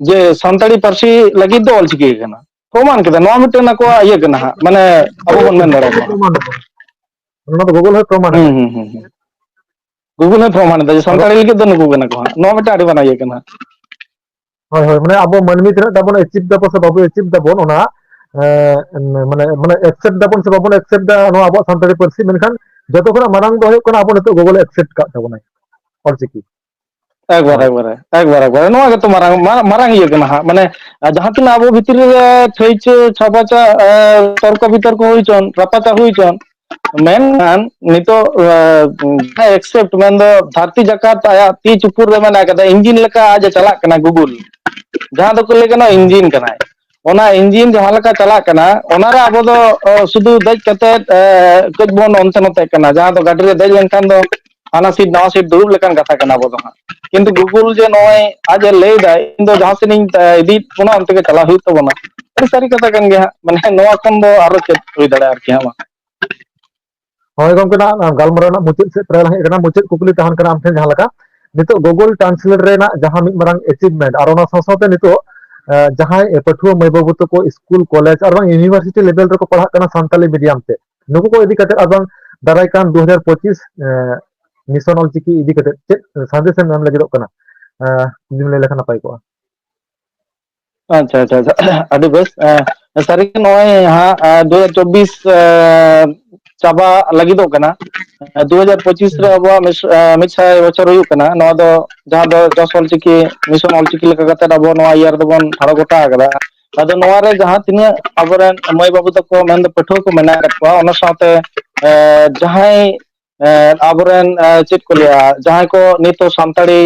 ᱡᱮ ᱥᱟᱱᱛᱟᱲᱤ ᱯᱟᱹᱨᱥᱤ ᱞᱟᱹᱜᱤᱫ ᱫᱚ ᱚᱞᱪᱤᱠᱤ ᱠᱟᱱᱟ᱾ ᱯᱨᱚᱢᱟᱱ ᱠᱮᱫᱟ, ᱱᱚᱣᱟ ᱢᱤᱫᱴᱮᱱ ᱟᱠᱚᱣᱟᱜ ᱤᱭᱟᱹ ᱠᱟᱱᱟ ᱦᱟᱸᱜ, ᱢᱟᱱᱮ ᱟᱵᱚ ᱵᱚᱱ ᱢᱮᱱ ᱫᱟᱲᱮᱭᱟᱜᱼᱟ᱾ ᱯᱨᱚᱢᱟᱱ ᱟᱠᱟᱫᱟ᱾ ᱚᱱᱟ ᱫᱚ ᱜᱩᱜᱩᱞ ᱦᱚᱸᱭ ᱯᱨᱚᱢᱟᱱ ᱦᱩᱸ, ᱟᱠᱟᱫᱟ᱾ ᱦᱩᱸ, ᱦᱩᱸ, ᱦᱩᱸ᱾ ᱜᱩᱜᱩᱞ ᱦᱚᱸᱭ ᱯᱨᱚᱢᱟᱱ ᱮᱫᱟ ᱡᱮ ᱟᱫᱚ ᱥᱟᱱᱛᱟᱲᱤ ᱞᱟᱹᱜᱤᱫ ᱫᱚ ᱱᱩᱠᱩ ᱠᱟᱱᱟ ᱠᱚ ᱦᱟᱸᱜ᱾ ᱱᱚᱣᱟ ᱢᱤᱫᱴᱟᱝ ᱟᱹᱰᱤ ᱢᱟᱨᱟᱝ ᱤᱭᱟᱹ ᱠᱟᱱᱟ᱾ ᱦᱳᱭ, ᱦᱳᱭ, ᱢᱟᱱᱮ ᱟᱵᱚ ᱢᱟᱹᱱᱢᱤ ᱛᱤᱱᱟᱹᱜ ᱴᱟ ᱵᱚᱱ ᱮᱪᱤᱵᱷ ᱫᱟᱵᱚᱱ ᱥᱮ ᱵᱟᱵᱚᱱ ᱮᱪᱤᱵᱷ ᱫᱟᱵᱚᱱ ᱚᱱᱟ, ᱮ, ᱢᱟᱱᱮ, ᱢᱟᱱᱮ ᱮᱠᱥᱮᱯᱴ ᱫᱟᱵᱚᱱ ᱥᱮ ᱵᱟᱵᱚᱱ ᱮᱠᱥᱮᱯᱴ ᱫᱟ ᱱᱚᱣᱟ ᱟᱵᱚᱣᱟᱜ ᱥᱟᱱᱛᱟᱲᱤ ᱯᱟᱹᱨᱥᱤ, ᱢᱮᱱᱠᱷᱟᱱ ᱡᱚᱛᱚ ᱠᱷᱚᱱᱟᱜ ᱢᱟᱨᱟᱝ ᱫᱚ ᱦᱩᱭᱩᱜ ᱠᱟᱱᱟ ᱟᱵᱚ ᱱᱤᱛᱚᱜ ᱜᱩᱜᱩᱞ ᱮ ᱮᱠᱥᱮᱯᱴ ᱠᱟᱜ ᱛᱟᱵᱚᱱᱟᱭ ᱚᱞᱪᱤᱠᱤ᱾ ᱮᱠᱵᱟᱨ, ᱦᱳᱭ᱾ ᱮᱠᱵᱟᱨ, ᱮᱠᱵᱟᱨ, ᱮᱠᱵᱟᱨ᱾ ᱱᱚᱣᱟ ᱜᱮᱛᱚ ᱢᱟᱨᱟᱝ, ᱢᱟᱨᱟᱝ, ᱢᱟᱨᱟᱝ ᱤᱭᱟᱹ ᱠᱟᱱᱟ ᱦᱟᱸᱜ᱾ ᱢᱟᱱᱮ, ᱟᱨ ᱡᱟᱦᱟᱸ ᱛᱤᱱᱟᱹᱜ ᱟᱵᱚ ᱵᱷᱤᱛᱨᱤ ᱨᱮ ᱛᱷᱟᱹᱭᱪᱟᱹ, ᱪᱷᱟᱯᱟᱪᱟ, ᱮ, ᱛᱚᱨᱠᱚ ᱵᱤᱛᱚᱨᱠᱚ ᱦᱩᱭ ᱦᱚᱪᱚᱱ, ᱨᱟᱯᱟᱪᱟ ᱦᱩᱭ ᱦᱚᱪᱚᱱ, ᱢᱮᱱᱠᱷᱟᱱ ᱱᱤᱛᱚᱜ, ᱮ, ᱡᱟᱦᱟᱸ ᱮᱠᱥᱮᱯᱴ, ᱢᱮᱱᱫᱚ ᱫᱷᱟᱹᱨᱛᱤ ᱡᱟᱠᱟᱛ ᱟᱭᱟᱜ ᱛᱤ ᱪᱩᱯᱩᱫ ᱨᱮ ᱢᱮᱱᱟᱜ ᱟᱠᱟᱫᱟ, ᱤᱧᱡᱤᱱ ᱞᱮᱠᱟ ᱟᱡ ᱮ ᱪᱟᱞᱟᱜ ᱠᱟᱱᱟ ᱜᱩᱜᱩᱞ, ᱡᱟᱦᱟᱸ ᱫᱚᱠᱚ ᱞᱟᱹᱭ ᱜᱟᱱᱚᱜᱼᱟ ᱤᱧᱡᱤᱱ ᱠᱟᱱᱟᱭ᱾ ᱚᱱᱟ ᱤᱧᱡᱤᱱ ᱡᱟᱦᱟᱸ ᱞᱮᱠᱟ ᱪᱟᱞᱟᱜ ᱠᱟᱱᱟ, ᱚᱱᱟᱨᱮ ᱟᱵᱚ ᱫᱚ, ᱚ, ᱥᱩᱫᱷᱩ ᱫᱮᱡ ᱠᱟᱛᱮ, ᱮ, ᱠᱟᱹᱡ ᱵᱚᱱ ᱚᱱᱛᱮ ᱱᱚᱛᱮᱜ ᱠᱟᱱᱟ, ᱡᱟᱦᱟᱸ ᱫᱚ ᱜᱟᱹᱰᱤ ᱨᱮ ᱫᱮᱡ ᱞᱮᱱᱠᱷᱟᱱ ᱫᱚ ᱦᱟᱱᱟ ᱥᱤᱴ ᱱᱟᱣᱟ ᱥᱤᱴ ᱫᱩᱲᱩᱵ ᱞᱮᱠᱟᱱ ᱠᱟᱛᱷᱟ ᱠᱟᱱᱟ ᱟᱵᱚ ᱫᱚ ᱦᱟᱸᱜ᱾ ᱠᱤᱱᱛᱩ ᱜᱩᱜᱩᱞ ᱡᱮ ᱱᱚᱜᱼᱚᱭ ᱟᱡ ᱮ ᱞᱟᱹᱭ ᱫᱟᱭ, "ᱤᱧ ᱫᱚ ᱡᱟᱦᱟᱸ ᱥᱮᱫ ᱤᱧ, ᱮ, ᱤᱫᱤᱭᱮᱫ ᱵᱚᱱᱟ, ᱚᱱᱛᱮ ᱜᱮ ᱪᱟᱞᱟᱜ ᱦᱩᱭᱩᱜ ᱛᱟᱵᱚᱱᱟ", ᱟᱹᱰᱤ ᱥᱟᱹᱨᱤ ᱠᱟᱛᱷᱟ ᱠᱟᱱ ᱜᱮᱭᱟ ᱦᱟᱸᱜ᱾ ᱢᱟᱱᱮ, ᱱᱚᱣᱟ ᱠᱷᱚᱱ ᱫᱚ ᱟᱨᱚ ᱪᱮᱫ ᱦᱩᱭ ᱫᱟᱲᱮᱭᱟᱜᱼᱟ ᱟᱨᱠᱤ, ᱦᱮᱸ ᱵᱟᱝ? ᱦᱳᱭ ᱜᱚᱢᱠᱮ, ᱱᱟᱦᱟᱜ ᱜᱟᱞᱢᱟᱨᱟᱣ ᱨᱮᱱᱟᱜ ᱢᱩᱪᱟᱹᱫ ᱥᱮᱫ ᱯᱨᱟᱭ ᱞᱟᱝ ᱦᱮᱡ ᱟᱠᱟᱱᱟ᱾ ᱢᱩᱪᱟᱹᱫ ᱠᱩᱠᱞᱤ ᱛᱟᱦᱮᱱ ᱠᱟᱱᱟ ᱟᱢ ᱴᱷᱮᱱ, ᱡᱟᱦᱟᱸ ᱞᱮᱠᱟ ᱱᱤᱛᱚᱜ ᱜᱩᱜᱩᱞ ᱴᱨᱟᱱᱥᱞᱮᱴ ᱨᱮᱱᱟᱜ ᱡᱟᱦᱟᱸ ᱢᱤᱫ ᱢᱟᱨᱟᱝ ᱮᱪᱤᱵᱷᱢᱮᱱᱴ, ᱟᱨ ᱚᱱᱟ ᱥᱟᱶ ᱥᱟᱶᱛᱮ ᱱᱤᱛᱚᱜ, ᱮ, ᱡᱟᱦᱟᱸᱭ ᱯᱟᱹᱴᱷᱩᱣᱟᱹ ᱢᱟᱹᱭ ᱵᱟᱹᱵᱩ ᱛᱟᱠᱚ ᱥᱠᱩᱞ, ᱠᱚᱞᱮᱡᱽ ᱟᱨ ᱵᱟᱝ ᱤᱭᱩᱱᱤᱵᱷᱟᱨᱥᱤᱴᱤ ᱞᱮᱵᱮᱞ ᱨᱮᱠᱚ ᱯᱟᱲᱦᱟᱜ ᱠᱟᱱᱟ ᱥᱟᱱᱛᱟᱞᱤ ᱢᱤᱰᱤᱭᱟᱢ ᱛᱮ, ᱱᱩᱠᱩ ᱠᱚ ᱤᱫᱤ ᱠᱟᱛᱮ ᱟᱨ ᱵᱟᱝ ᱫᱟᱨᱟᱭ ᱠᱟᱱ ᱫᱩ ᱦᱟᱡᱟᱨ ᱯᱚᱸᱪᱤᱥ, ᱮ, ᱢᱤᱥᱚᱱ ᱚᱞᱪᱤᱠᱤ ᱤᱫᱤ ᱠᱟᱛᱮ ᱪᱮᱫ ᱥᱟᱸᱫᱮᱥ ᱮᱢ ᱮᱢ ᱞᱟᱹᱜᱤᱫᱚᱜ ᱠᱟᱱᱟ? ᱮ, ᱡᱩᱫᱤᱢ ᱞᱟᱹᱭ ᱞᱮᱠᱷᱟᱱ ᱱᱟᱯᱟᱭ ᱠᱚᱜᱼᱟ᱾ ᱟᱪᱪᱷᱟ, ᱟᱪᱪᱷᱟ, ᱟᱪᱪᱷᱟ᱾ ᱟᱹᱰᱤ ᱵᱮᱥ᱾ ᱮᱸ, ᱥᱟᱹᱨᱤᱜᱮ ᱱᱚᱜᱼᱚᱭ ᱦᱟᱸᱜ, ᱮᱸ, ᱫᱩ ᱦᱟᱡᱟᱨ ᱪᱚᱵᱵᱤᱥ, ᱮᱸ, ᱪᱟᱵᱟ ᱞᱟᱹᱜᱤᱫᱚᱜ ᱠᱟᱱᱟ᱾ ᱮᱸ, ᱫᱩ ᱦᱟᱡᱟᱨ ᱯᱚᱸᱪᱤᱥ ᱨᱮ ᱦᱩᱸ᱾ ᱟᱵᱚᱣᱟᱜ ᱢᱤᱥ-, ᱮᱸ, ᱢᱤᱫ ᱥᱟᱭ ᱵᱚᱪᱷᱚᱨ ᱦᱩᱭᱩᱜ ᱠᱟᱱᱟ᱾ ᱱᱚᱣᱟ ᱫᱚ, ᱡᱟᱦᱟᱸ ᱫᱚ ᱡᱚᱥ ᱚᱞᱪᱤᱠᱤ ᱢᱤᱥᱚᱱ ᱚᱞᱪᱤᱠᱤ ᱞᱮᱠᱟ ᱠᱟᱛᱮ ᱟᱵᱚ ᱱᱚᱣᱟ ᱤᱭᱟᱹ ᱨᱮᱫᱚ ᱵᱚᱱ ᱴᱷᱟᱲᱚ ᱜᱚᱴᱟ ᱟᱠᱟᱫᱟ᱾ ᱟᱫᱚ ᱱᱚᱣᱟ ᱨᱮ ᱡᱟᱦᱟᱸ ᱛᱤᱱᱟᱹᱜ ᱟᱵᱚᱨᱮᱱ ᱢᱟᱹᱭ ᱵᱟᱹᱵᱩ ᱛᱟᱠᱚ, ᱢᱮᱱᱫᱚ ᱯᱟᱹᱴᱷᱩᱣᱟᱹ ᱠᱚ ᱢᱮᱱᱟᱜ ᱟᱠᱟᱫ ᱠᱚᱣᱟ, ᱚᱱᱟ ᱥᱟᱶᱛᱮ, ᱮᱸ, ᱡᱟᱦᱟᱸᱭ ᱮᱸ, ᱟᱵᱚᱨᱮᱱ, ᱮᱸ, ᱪᱮᱫ ᱠᱚ ᱞᱟᱹᱭᱟ, ᱡᱟᱦᱟᱸᱭ ᱠᱚ ᱱᱤᱛ ᱦᱚᱸ ᱥᱟᱱᱛᱟᱲᱤ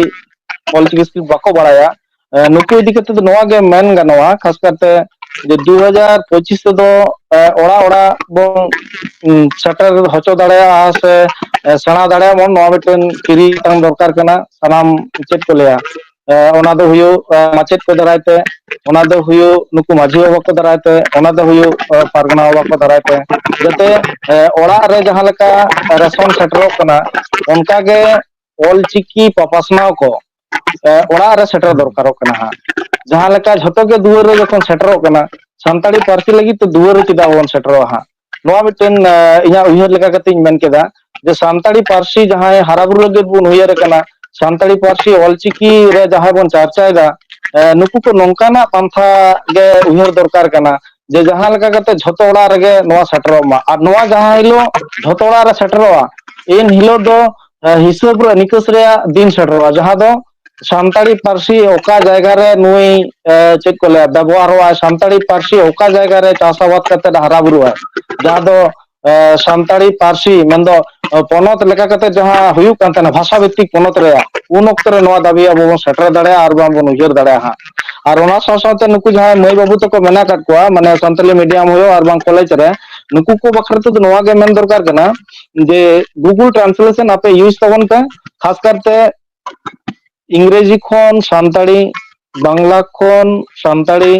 ᱚᱞᱪᱤᱠᱤ ᱥᱠᱨᱤᱯᱴ ᱵᱟᱠᱚ ᱵᱟᱲᱟᱭᱟ, ᱮᱸ, ᱱᱩᱠᱩ ᱤᱫᱤ ᱠᱟᱛᱮ ᱫᱚ ᱱᱚᱣᱟ ᱜᱮ ᱢᱮᱱ ᱜᱟᱱᱚᱜᱼᱟ, ᱠᱷᱟᱥ ᱠᱟᱨᱛᱮ, ᱡᱮ ᱫᱩ ᱦᱟᱡᱟᱨ ᱯᱚᱸᱪᱤᱥ ᱛᱮᱫᱚ ᱚᱲᱟᱜ ᱚᱲᱟᱜ ᱵᱚᱱ ᱥᱮᱴᱮᱨ ᱦᱚᱪᱚ ᱫᱟᱲᱮᱭᱟᱜᱼᱟ ᱥᱮ ᱥᱮᱬᱟ ᱫᱟᱲᱮᱭᱟᱜ ᱵᱚᱱ, ᱱᱚᱣᱟ ᱢᱤᱫᱴᱮᱱ ᱠᱤᱨᱤᱧ ᱫᱚᱨᱠᱟᱨ ᱠᱟᱱᱟ ᱥᱟᱱᱟᱢ, ᱪᱮᱫ ᱠᱚ ᱞᱟᱹᱭᱟ, ᱚᱱᱟ ᱫᱚ ᱦᱩᱭᱩᱜ ᱢᱟᱪᱮᱫ ᱠᱚ ᱫᱟᱨᱟᱭ ᱛᱮ, ᱚᱱᱟ ᱫᱚ ᱦᱩᱭᱩᱜ ᱱᱩᱠᱩ ᱢᱟᱹᱡᱷᱤ ᱵᱟᱵᱟ ᱠᱚ ᱫᱟᱨᱟᱭ ᱛᱮ, ᱚᱱᱟ ᱫᱚ ᱦᱩᱭᱩᱜ ᱯᱟᱨᱜᱟᱱᱟ ᱵᱟᱵᱟ ᱠᱚ ᱫᱟᱨᱟᱭ ᱛᱮ, ᱡᱟᱛᱮ ᱚᱲᱟᱜ ᱨᱮ ᱡᱟᱦᱟᱸ ᱞᱮᱠᱟ ᱨᱮᱥᱚᱱ ᱥᱮᱴᱮᱨᱚᱜ ᱠᱟᱱᱟ, ᱚᱱᱠᱟ ᱜᱮ ᱚᱞᱪᱤᱠᱤ ᱯᱟᱯᱟᱥᱱᱟᱣ ᱠᱚ ᱚᱲᱟᱜ ᱨᱮ ᱥᱮᱴᱮᱨ ᱫᱚᱨᱠᱟᱨᱚᱜ ᱠᱟᱱᱟ ᱦᱟᱸᱜ᱾ ᱡᱟᱦᱟᱸ ᱞᱮᱠᱟ ᱡᱷᱚᱛᱚ ᱜᱮ ᱫᱩᱣᱟᱹᱨ ᱨᱮ ᱡᱚᱠᱷᱚᱱ ᱥᱮᱴᱮᱨᱚᱜ ᱠᱟᱱᱟ, ᱥᱟᱱᱛᱟᱲᱤ ᱯᱟᱹᱨᱥᱤ ᱞᱟᱹᱜᱤᱫ ᱛᱮ ᱫᱩᱣᱟᱹᱨ ᱨᱮ ᱪᱮᱫᱟᱜ ᱵᱟᱵᱚᱱ ᱥᱮᱴᱮᱨᱚᱜᱼᱟ ᱦᱟᱸᱜ? ᱱᱚᱣᱟ ᱢᱤᱫᱴᱮᱱ ᱤᱧᱟᱹᱜ ᱩᱭᱦᱟᱹᱨ ᱞᱮᱠᱟ ᱠᱟᱛᱮᱧ ᱢᱮᱱ ᱠᱮᱫᱟ, ᱡᱮ ᱥᱟᱱᱛᱟᱲᱤ ᱯᱟᱹᱨᱥᱤ ᱡᱟᱦᱟᱸᱭ ᱦᱟᱨᱟ ᱵᱩᱨᱩ ᱞᱟᱹᱜᱤᱫ ᱵᱚᱱ ᱩᱭᱦᱟᱹᱨ ᱟᱠᱟᱱᱟ, ᱥᱟᱱᱛᱟᱲᱤ ᱯᱟᱹᱨᱥᱤ ᱚᱞᱪᱤᱠᱤ ᱨᱮ ᱡᱟᱦᱟᱸᱭ ᱵᱚᱱ ᱪᱟᱨᱪᱟᱭᱮᱫᱟ, ᱱᱩᱠᱩ ᱠᱚ ᱱᱚᱝᱠᱟᱱᱟᱜ ᱯᱟᱱᱛᱷᱟ ᱜᱮ ᱩᱭᱦᱟᱹᱨ ᱫᱚᱨᱠᱟᱨ ᱠᱟᱱᱟ, ᱡᱮ ᱡᱟᱦᱟᱸ ᱞᱮᱠᱟ ᱠᱟᱛᱮ ᱡᱷᱚᱛᱚ ᱚᱲᱟᱜ ᱨᱮᱜᱮ ᱱᱚᱣᱟ ᱥᱮᱴᱮᱨᱚᱜ ᱢᱟ᱾ ᱟᱨ ᱱᱚᱣᱟ ᱡᱟᱦᱟᱸ ᱦᱤᱞᱳᱜ ᱡᱷᱚᱛᱚ ᱚᱲᱟᱜ ᱨᱮ ᱥᱮᱴᱮᱨᱚᱜᱼᱟ, ᱮᱱ ᱦᱤᱞᱳᱜ ᱫᱚ ᱦᱤᱥᱟᱹᱵ ᱨᱮ ᱱᱤᱠᱟᱹᱥ ᱨᱮᱭᱟᱜ ᱫᱤᱱ ᱥᱮᱴᱮᱨᱚᱜᱼᱟ, ᱡᱟᱦᱟᱸ ᱫᱚ ᱥᱟᱱᱛᱟᱲᱤ ᱯᱟᱹᱨᱥᱤ ᱚᱠᱟ ᱡᱟᱭᱜᱟ ᱨᱮ ᱱᱩᱭ ᱪᱮᱫ ᱠᱚ ᱞᱟᱹᱭᱟ, ᱵᱮᱵᱚᱦᱟᱨᱚᱜᱼᱟ, ᱥᱟᱱᱛᱟᱲᱤ ᱯᱟᱹᱨᱥᱤ ᱚᱠᱟ ᱡᱟᱭᱜᱟ ᱨᱮ ᱪᱟᱥ ᱟᱵᱟᱫ ᱠᱟᱛᱮ ᱦᱟᱨᱟ ᱵᱩᱨᱩᱜᱼᱟ, ᱡᱟᱦᱟᱸ ᱫᱚ ᱥᱟᱱᱛᱟᱲᱤ ᱯᱟᱹᱨᱥᱤ ᱢᱮᱱᱫᱚ ᱯᱚᱱᱚᱛ ᱞᱮᱠᱟ ᱠᱟᱛᱮ ᱡᱟᱦᱟᱸ ᱦᱩᱭᱩᱜ ᱠᱟᱱ ᱛᱟᱦᱮᱱᱟ ᱵᱷᱟᱥᱟ ᱵᱷᱤᱛᱛᱤᱠ ᱯᱚᱱᱚᱛ ᱨᱮᱭᱟᱜ, ᱩᱱ ᱚᱠᱛᱚ ᱨᱮ ᱱᱚᱣᱟ ᱫᱟᱹᱵᱤ ᱟᱵᱚ ᱵᱚᱱ ᱥᱮᱴᱮᱨ ᱫᱟᱲᱮᱭᱟᱜᱼᱟ ᱟᱨ ᱵᱟᱝ ᱵᱚᱱ ᱩᱭᱦᱟᱹᱨ ᱫᱟᱲᱮᱭᱟᱜᱼᱟ ᱦᱟᱸᱜ᱾ ᱟᱨ ᱚᱱᱟ ᱥᱟᱶ ᱥᱟᱶᱛᱮ ᱱᱩᱠᱩ ᱡᱟᱦᱟᱸᱭ ᱢᱟᱹᱭ ᱵᱟᱹᱵᱩ ᱛᱟᱠᱚ ᱢᱮᱱᱟᱜ ᱟᱠᱟᱫ ᱠᱚᱣᱟ, ᱢᱟᱱᱮ ᱥᱟᱱᱛᱟᱲᱤ ᱢᱤᱰᱤᱭᱟᱢ ᱦᱩᱭᱩᱜ ᱟᱨ ᱵᱟᱝ ᱠᱚᱞᱮᱡᱽ ᱨᱮ, ᱱᱩᱠᱩ ᱠᱚ ᱵᱟᱠᱷᱨᱟ ᱛᱮᱫᱚ ᱱᱚᱣᱟ ᱜᱮ ᱢᱮᱱ ᱫᱚᱨᱠᱟᱨ ᱠᱟᱱᱟ ᱡᱮ Google Translation ᱟᱯᱮ ᱤᱭᱩᱡᱽ ᱛᱟᱵᱚᱱ ᱯᱮ, ᱠᱷᱟᱥ ᱠᱟᱨᱛᱮ ᱤᱝᱨᱮᱡᱤ ᱠᱷᱚᱱ ᱥᱟᱱᱛᱟᱲᱤ, ᱵᱟᱝᱞᱟ ᱠᱷᱚᱱ ᱥᱟᱱᱛᱟᱲᱤ,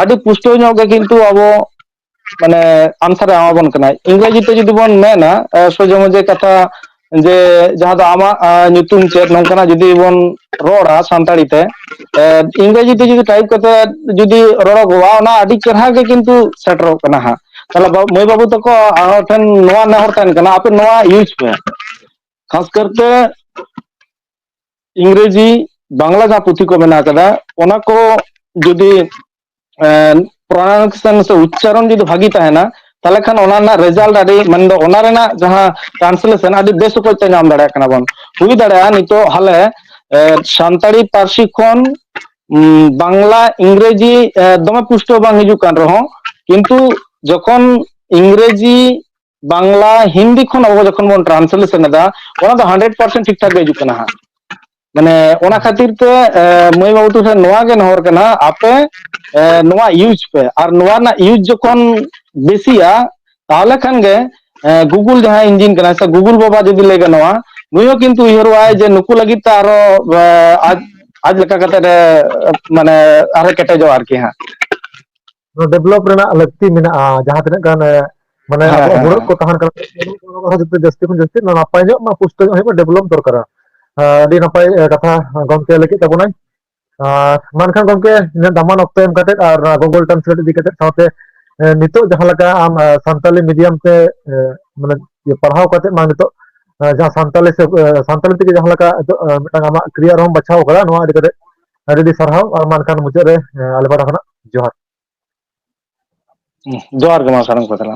ᱟᱹᱰᱤ ᱯᱩᱥᱴᱟᱹᱣ ᱧᱚᱜ ᱜᱮ ᱠᱤᱱᱛᱩ ᱟᱵᱚ ᱢᱟᱱᱮ ᱟᱱᱥᱟᱨ ᱮ ᱮᱢᱟᱵᱚᱱ ᱠᱟᱱᱟᱭ᱾ ᱤᱝᱨᱮᱡᱤ ᱛᱮ ᱡᱩᱫᱤ ᱵᱚᱱ ᱢᱮᱱᱟ, ᱥᱚᱡᱷᱮ ᱢᱚᱡᱷᱮ ᱠᱟᱛᱷᱟ ᱡᱮ ᱡᱟᱦᱟᱸ ᱫᱚ ᱟᱢᱟᱜ ᱧᱩᱛᱩᱢ ᱪᱮᱫ, ᱱᱚᱝᱠᱟᱱᱟᱜ ᱡᱩᱫᱤ ᱵᱚᱱ ᱨᱚᱲᱟ ᱥᱟᱱᱛᱟᱲᱤ ᱛᱮ, ᱤᱝᱨᱮᱡᱤ ᱛᱮ ᱡᱩᱫᱤ ᱴᱟᱭᱤᱯ ᱠᱟᱛᱮ ᱡᱩᱫᱤ ᱨᱚᱲᱚᱜᱚᱜᱼᱟ, ᱚᱱᱟ ᱟᱹᱰᱤ ᱪᱮᱦᱨᱟ ᱜᱮ ᱠᱤᱱᱛᱩ ᱥᱮᱴᱮᱨᱚᱜ ᱠᱟᱱᱟ ᱦᱟᱸᱜ᱾ ᱛᱟᱦᱚᱞᱮ ᱢᱟᱹᱭ ᱵᱟᱹᱵᱩ ᱛᱟᱠᱚ ᱴᱷᱮᱱ ᱱᱚᱣᱟ ᱱᱮᱦᱚᱨ ᱛᱟᱦᱮᱱ ᱠᱟᱱᱟ, ᱟᱯᱮ ᱱᱚᱣᱟ ᱤᱭᱩᱡᱽ ᱯᱮ᱾ ᱠᱷᱟᱥ ᱠᱟᱨᱛᱮ ᱤᱝᱨᱮᱡᱤ, ᱵᱟᱝᱞᱟ ᱡᱟᱦᱟᱸ ᱯᱩᱛᱷᱤ ᱠᱚ ᱢᱮᱱᱟᱜ ᱟᱠᱟᱫᱟ, ᱚᱱᱟ ᱠᱚ ᱡᱩᱫᱤ ᱯᱨᱚᱱᱟᱣᱩᱱᱥᱤᱭᱮᱥᱚᱱ ᱥᱮ ᱩᱪᱪᱟᱨᱚᱱ ᱡᱩᱫᱤ ᱵᱷᱟᱹᱜᱤ ᱛᱟᱦᱮᱱᱟ, ᱛᱟᱦᱚᱞᱮ ᱠᱷᱟᱱ ᱚᱱᱟ ᱨᱮᱱᱟᱜ ᱨᱮᱡᱟᱞᱴ ᱟᱹᱰᱤ, ᱢᱮᱱᱫᱚ ᱚᱱᱟ ᱨᱮᱱᱟᱜ ᱡᱟᱦᱟᱸ ᱴᱨᱟᱱᱥᱞᱮᱥᱚᱱ ᱟᱹᱰᱤ ᱵᱮᱥ ᱚᱠᱚᱡ ᱛᱮ ᱧᱟᱢ ᱫᱟᱲᱮᱭᱟᱜ ᱠᱟᱱᱟ ᱵᱚᱱ᱾ ᱦᱩᱭ ᱫᱟᱲᱮᱭᱟᱜᱼᱟ ᱱᱤᱛᱚᱜ ᱦᱟᱞᱮ ᱥᱟᱱᱛᱟᱲᱤ ᱯᱟᱹᱨᱥᱤ ᱠᱷᱚᱱ ᱵᱟᱝᱞᱟ, ᱤᱝᱨᱮᱡᱤ ᱫᱚᱢᱮ ᱯᱩᱥᱴᱟᱹᱣ ᱵᱟᱝ ᱦᱤᱡᱩᱜ ᱠᱟᱱ ᱨᱮᱦᱚᱸ, ᱠᱤᱱᱛᱩ ᱡᱚᱠᱷᱚᱱ ᱤᱝᱨᱮᱡᱤ, ᱵᱟᱝᱞᱟ, ᱦᱤᱱᱫᱤ ᱠᱷᱚᱱ ᱟᱵᱚ ᱡᱚᱠᱷᱚᱱ ᱵᱚᱱ ᱴᱨᱟᱱᱥᱞᱮᱥᱚᱱ ᱮᱫᱟ, ᱚᱱᱟ ᱫᱚ ᱦᱟᱱᱰᱨᱮᱰ ᱯᱟᱨᱥᱮᱱᱴ ᱴᱷᱤᱠ ᱴᱷᱟᱠ ᱜᱮ ᱦᱤᱡᱩᱜ ᱠᱟᱱᱟ ᱦᱟᱸᱜ᱾ ᱢᱟᱱᱮ ᱚᱱᱟ ᱠᱷᱟᱹᱛᱤᱨ ᱛᱮ ᱮ, ᱢᱟᱹᱭ ᱵᱟᱹᱵᱩ ᱛᱟᱠᱚ ᱴᱷᱮᱱ ᱱᱚᱣᱟ ᱜᱮ ᱱᱮᱦᱚᱨ ᱠᱟᱱᱟ, ᱟᱯᱮ ᱮ, ᱱᱚᱣᱟ ᱤᱭᱩᱡᱽ ᱯᱮ, ᱟᱨ ᱱᱚᱣᱟ ᱨᱮᱱᱟᱜ ᱤᱭᱩᱡᱽ ᱡᱚᱠᱷᱚᱱ ᱵᱮᱥᱤᱜᱼᱟ, ᱛᱟᱦᱚᱞᱮ ᱠᱷᱟᱱ ᱜᱮ ᱮ, ᱜᱩᱜᱩᱞ ᱡᱟᱦᱟᱸᱭ ᱤᱧᱡᱤᱱ ᱠᱟᱱᱟᱭ ᱥᱮ ᱜᱩᱜᱩᱞ ᱵᱟᱵᱟ ᱡᱩᱫᱤ ᱞᱟᱹᱭ ᱜᱟᱱᱚᱜᱼᱟ, ᱱᱩᱭ ᱦᱚᱸ ᱠᱤᱱᱛᱩ ᱩᱭᱦᱟᱹᱨᱚᱜᱼᱟᱭ ᱡᱮ ᱱᱩᱠᱩ ᱞᱟᱹᱜᱤᱫ ᱛᱮ ᱟᱨᱚ ᱮ, ᱟᱡ ᱟᱡ ᱞᱮᱠᱟ ᱠᱟᱛᱮ ᱮ, ᱢᱟᱱᱮ ᱟᱨᱦᱚᱸ ᱠᱮᱴᱮᱡᱚᱜᱼᱟ ᱟᱨᱠᱤ ᱦᱟᱸᱜ᱾ ᱱᱚᱣᱟ ᱰᱮᱵᱷᱞᱚᱯ ᱨᱮᱱᱟᱜ ᱞᱟᱹᱠᱛᱤ ᱢᱮᱱᱟᱜᱼᱟ᱾ ᱡᱟᱦᱟᱸ ᱛᱤᱱᱟᱹᱜ ᱜᱟᱱ ᱮ, ᱢᱟᱱᱮ ᱦᱮᱸ, ᱟᱵᱚᱣᱟᱜ ᱦᱮᱸ, ᱦᱩᱲᱟᱹᱜ ᱦᱮᱸ᱾ ᱠᱚ ᱛᱟᱦᱮᱱ ᱠᱟᱱᱟ, ᱚᱱᱟ ᱠᱚ ᱡᱚᱛᱚ ᱡᱟᱹᱥᱛᱤ ᱠᱷᱚᱱ ᱡᱟᱹᱥᱛᱤ ᱱᱚᱣᱟ ᱱᱟᱯᱟᱭ ᱧᱚᱜ, ᱱᱚᱣᱟ ᱯᱩᱥᱴᱟᱹᱣ ᱧᱚᱜ ᱦᱩᱭᱩᱜ ᱢᱟ, ᱰᱮᱵᱷᱞᱚᱯ ᱫᱚᱨᱠᱟᱨᱟ᱾ ᱮ, ᱟᱹᱰᱤ ᱱᱟᱯᱟᱭ ᱮ, ᱠᱟᱛᱷᱟ ᱜᱚᱢᱠᱮ ᱞᱟᱹᱭ ᱠᱮᱫ ᱛᱟᱵᱚᱱᱟᱭ᱾ ᱟᱨ ᱢᱟ ᱮᱱᱠᱷᱟᱱ ᱜᱚᱢᱠᱮ, ᱤᱱᱟᱹᱜ ᱫᱟᱢᱟᱱ ᱚᱠᱛᱚ ᱮᱢ ᱠᱟᱛᱮ ᱟᱨ ᱱᱚᱣᱟ ᱜᱩᱜᱩᱞ ᱴᱨᱟᱱᱥᱞᱮᱴ ᱤᱫᱤ ᱠᱟᱛᱮ ᱥᱟᱶᱛᱮ ᱮ, ᱱᱤᱛᱚᱜ ᱡᱟᱦᱟᱸ ᱞᱮᱠᱟ ᱟᱢ ᱮ, ᱥᱟᱱᱛᱟᱞᱤ ᱢᱤᱰᱤᱭᱟᱢ ᱛᱮ ᱮ, ᱢᱟᱱᱮ ᱤᱭᱟᱹ ᱯᱟᱲᱦᱟᱣ ᱠᱟᱛᱮ ᱢᱟ ᱱᱤᱛᱚᱜ ᱮ, ᱡᱟᱦᱟᱸ ᱥᱟᱱᱛᱟᱞᱤ ᱥᱮ ᱮ, ᱥᱟᱱᱛᱟᱞᱤ ᱛᱮᱜᱮ ᱡᱟᱦᱟᱸ ᱞᱮᱠᱟ ᱱᱤᱛᱚᱜ ᱮ, ᱢᱤᱫᱴᱟᱝ ᱟᱢᱟᱜ ᱠᱮᱨᱤᱭᱟᱨ ᱦᱚᱸᱢ ᱵᱟᱪᱷᱟᱣ ᱠᱟᱫᱟ, ᱱᱚᱣᱟ ᱤᱫᱤ ᱠᱟᱛᱮ ᱟᱹᱰᱤ ᱟᱹᱰᱤ ᱥᱟᱨᱦᱟᱣ᱾ ᱟᱨ ᱢᱟ ᱮᱱᱠᱷᱟᱱ ᱢᱩᱪᱟᱹᱫ ᱨᱮ ᱮ, ᱟᱞᱮ ᱯᱟᱦᱴᱟ ᱠᱷᱚᱱᱟᱜ ᱡᱚᱦᱟᱨ᱾ ᱡᱚᱦᱟᱨ ᱜᱮ ᱢᱟ ᱥᱟᱱᱟᱢ ᱠᱚ ᱛᱟᱞᱟ᱾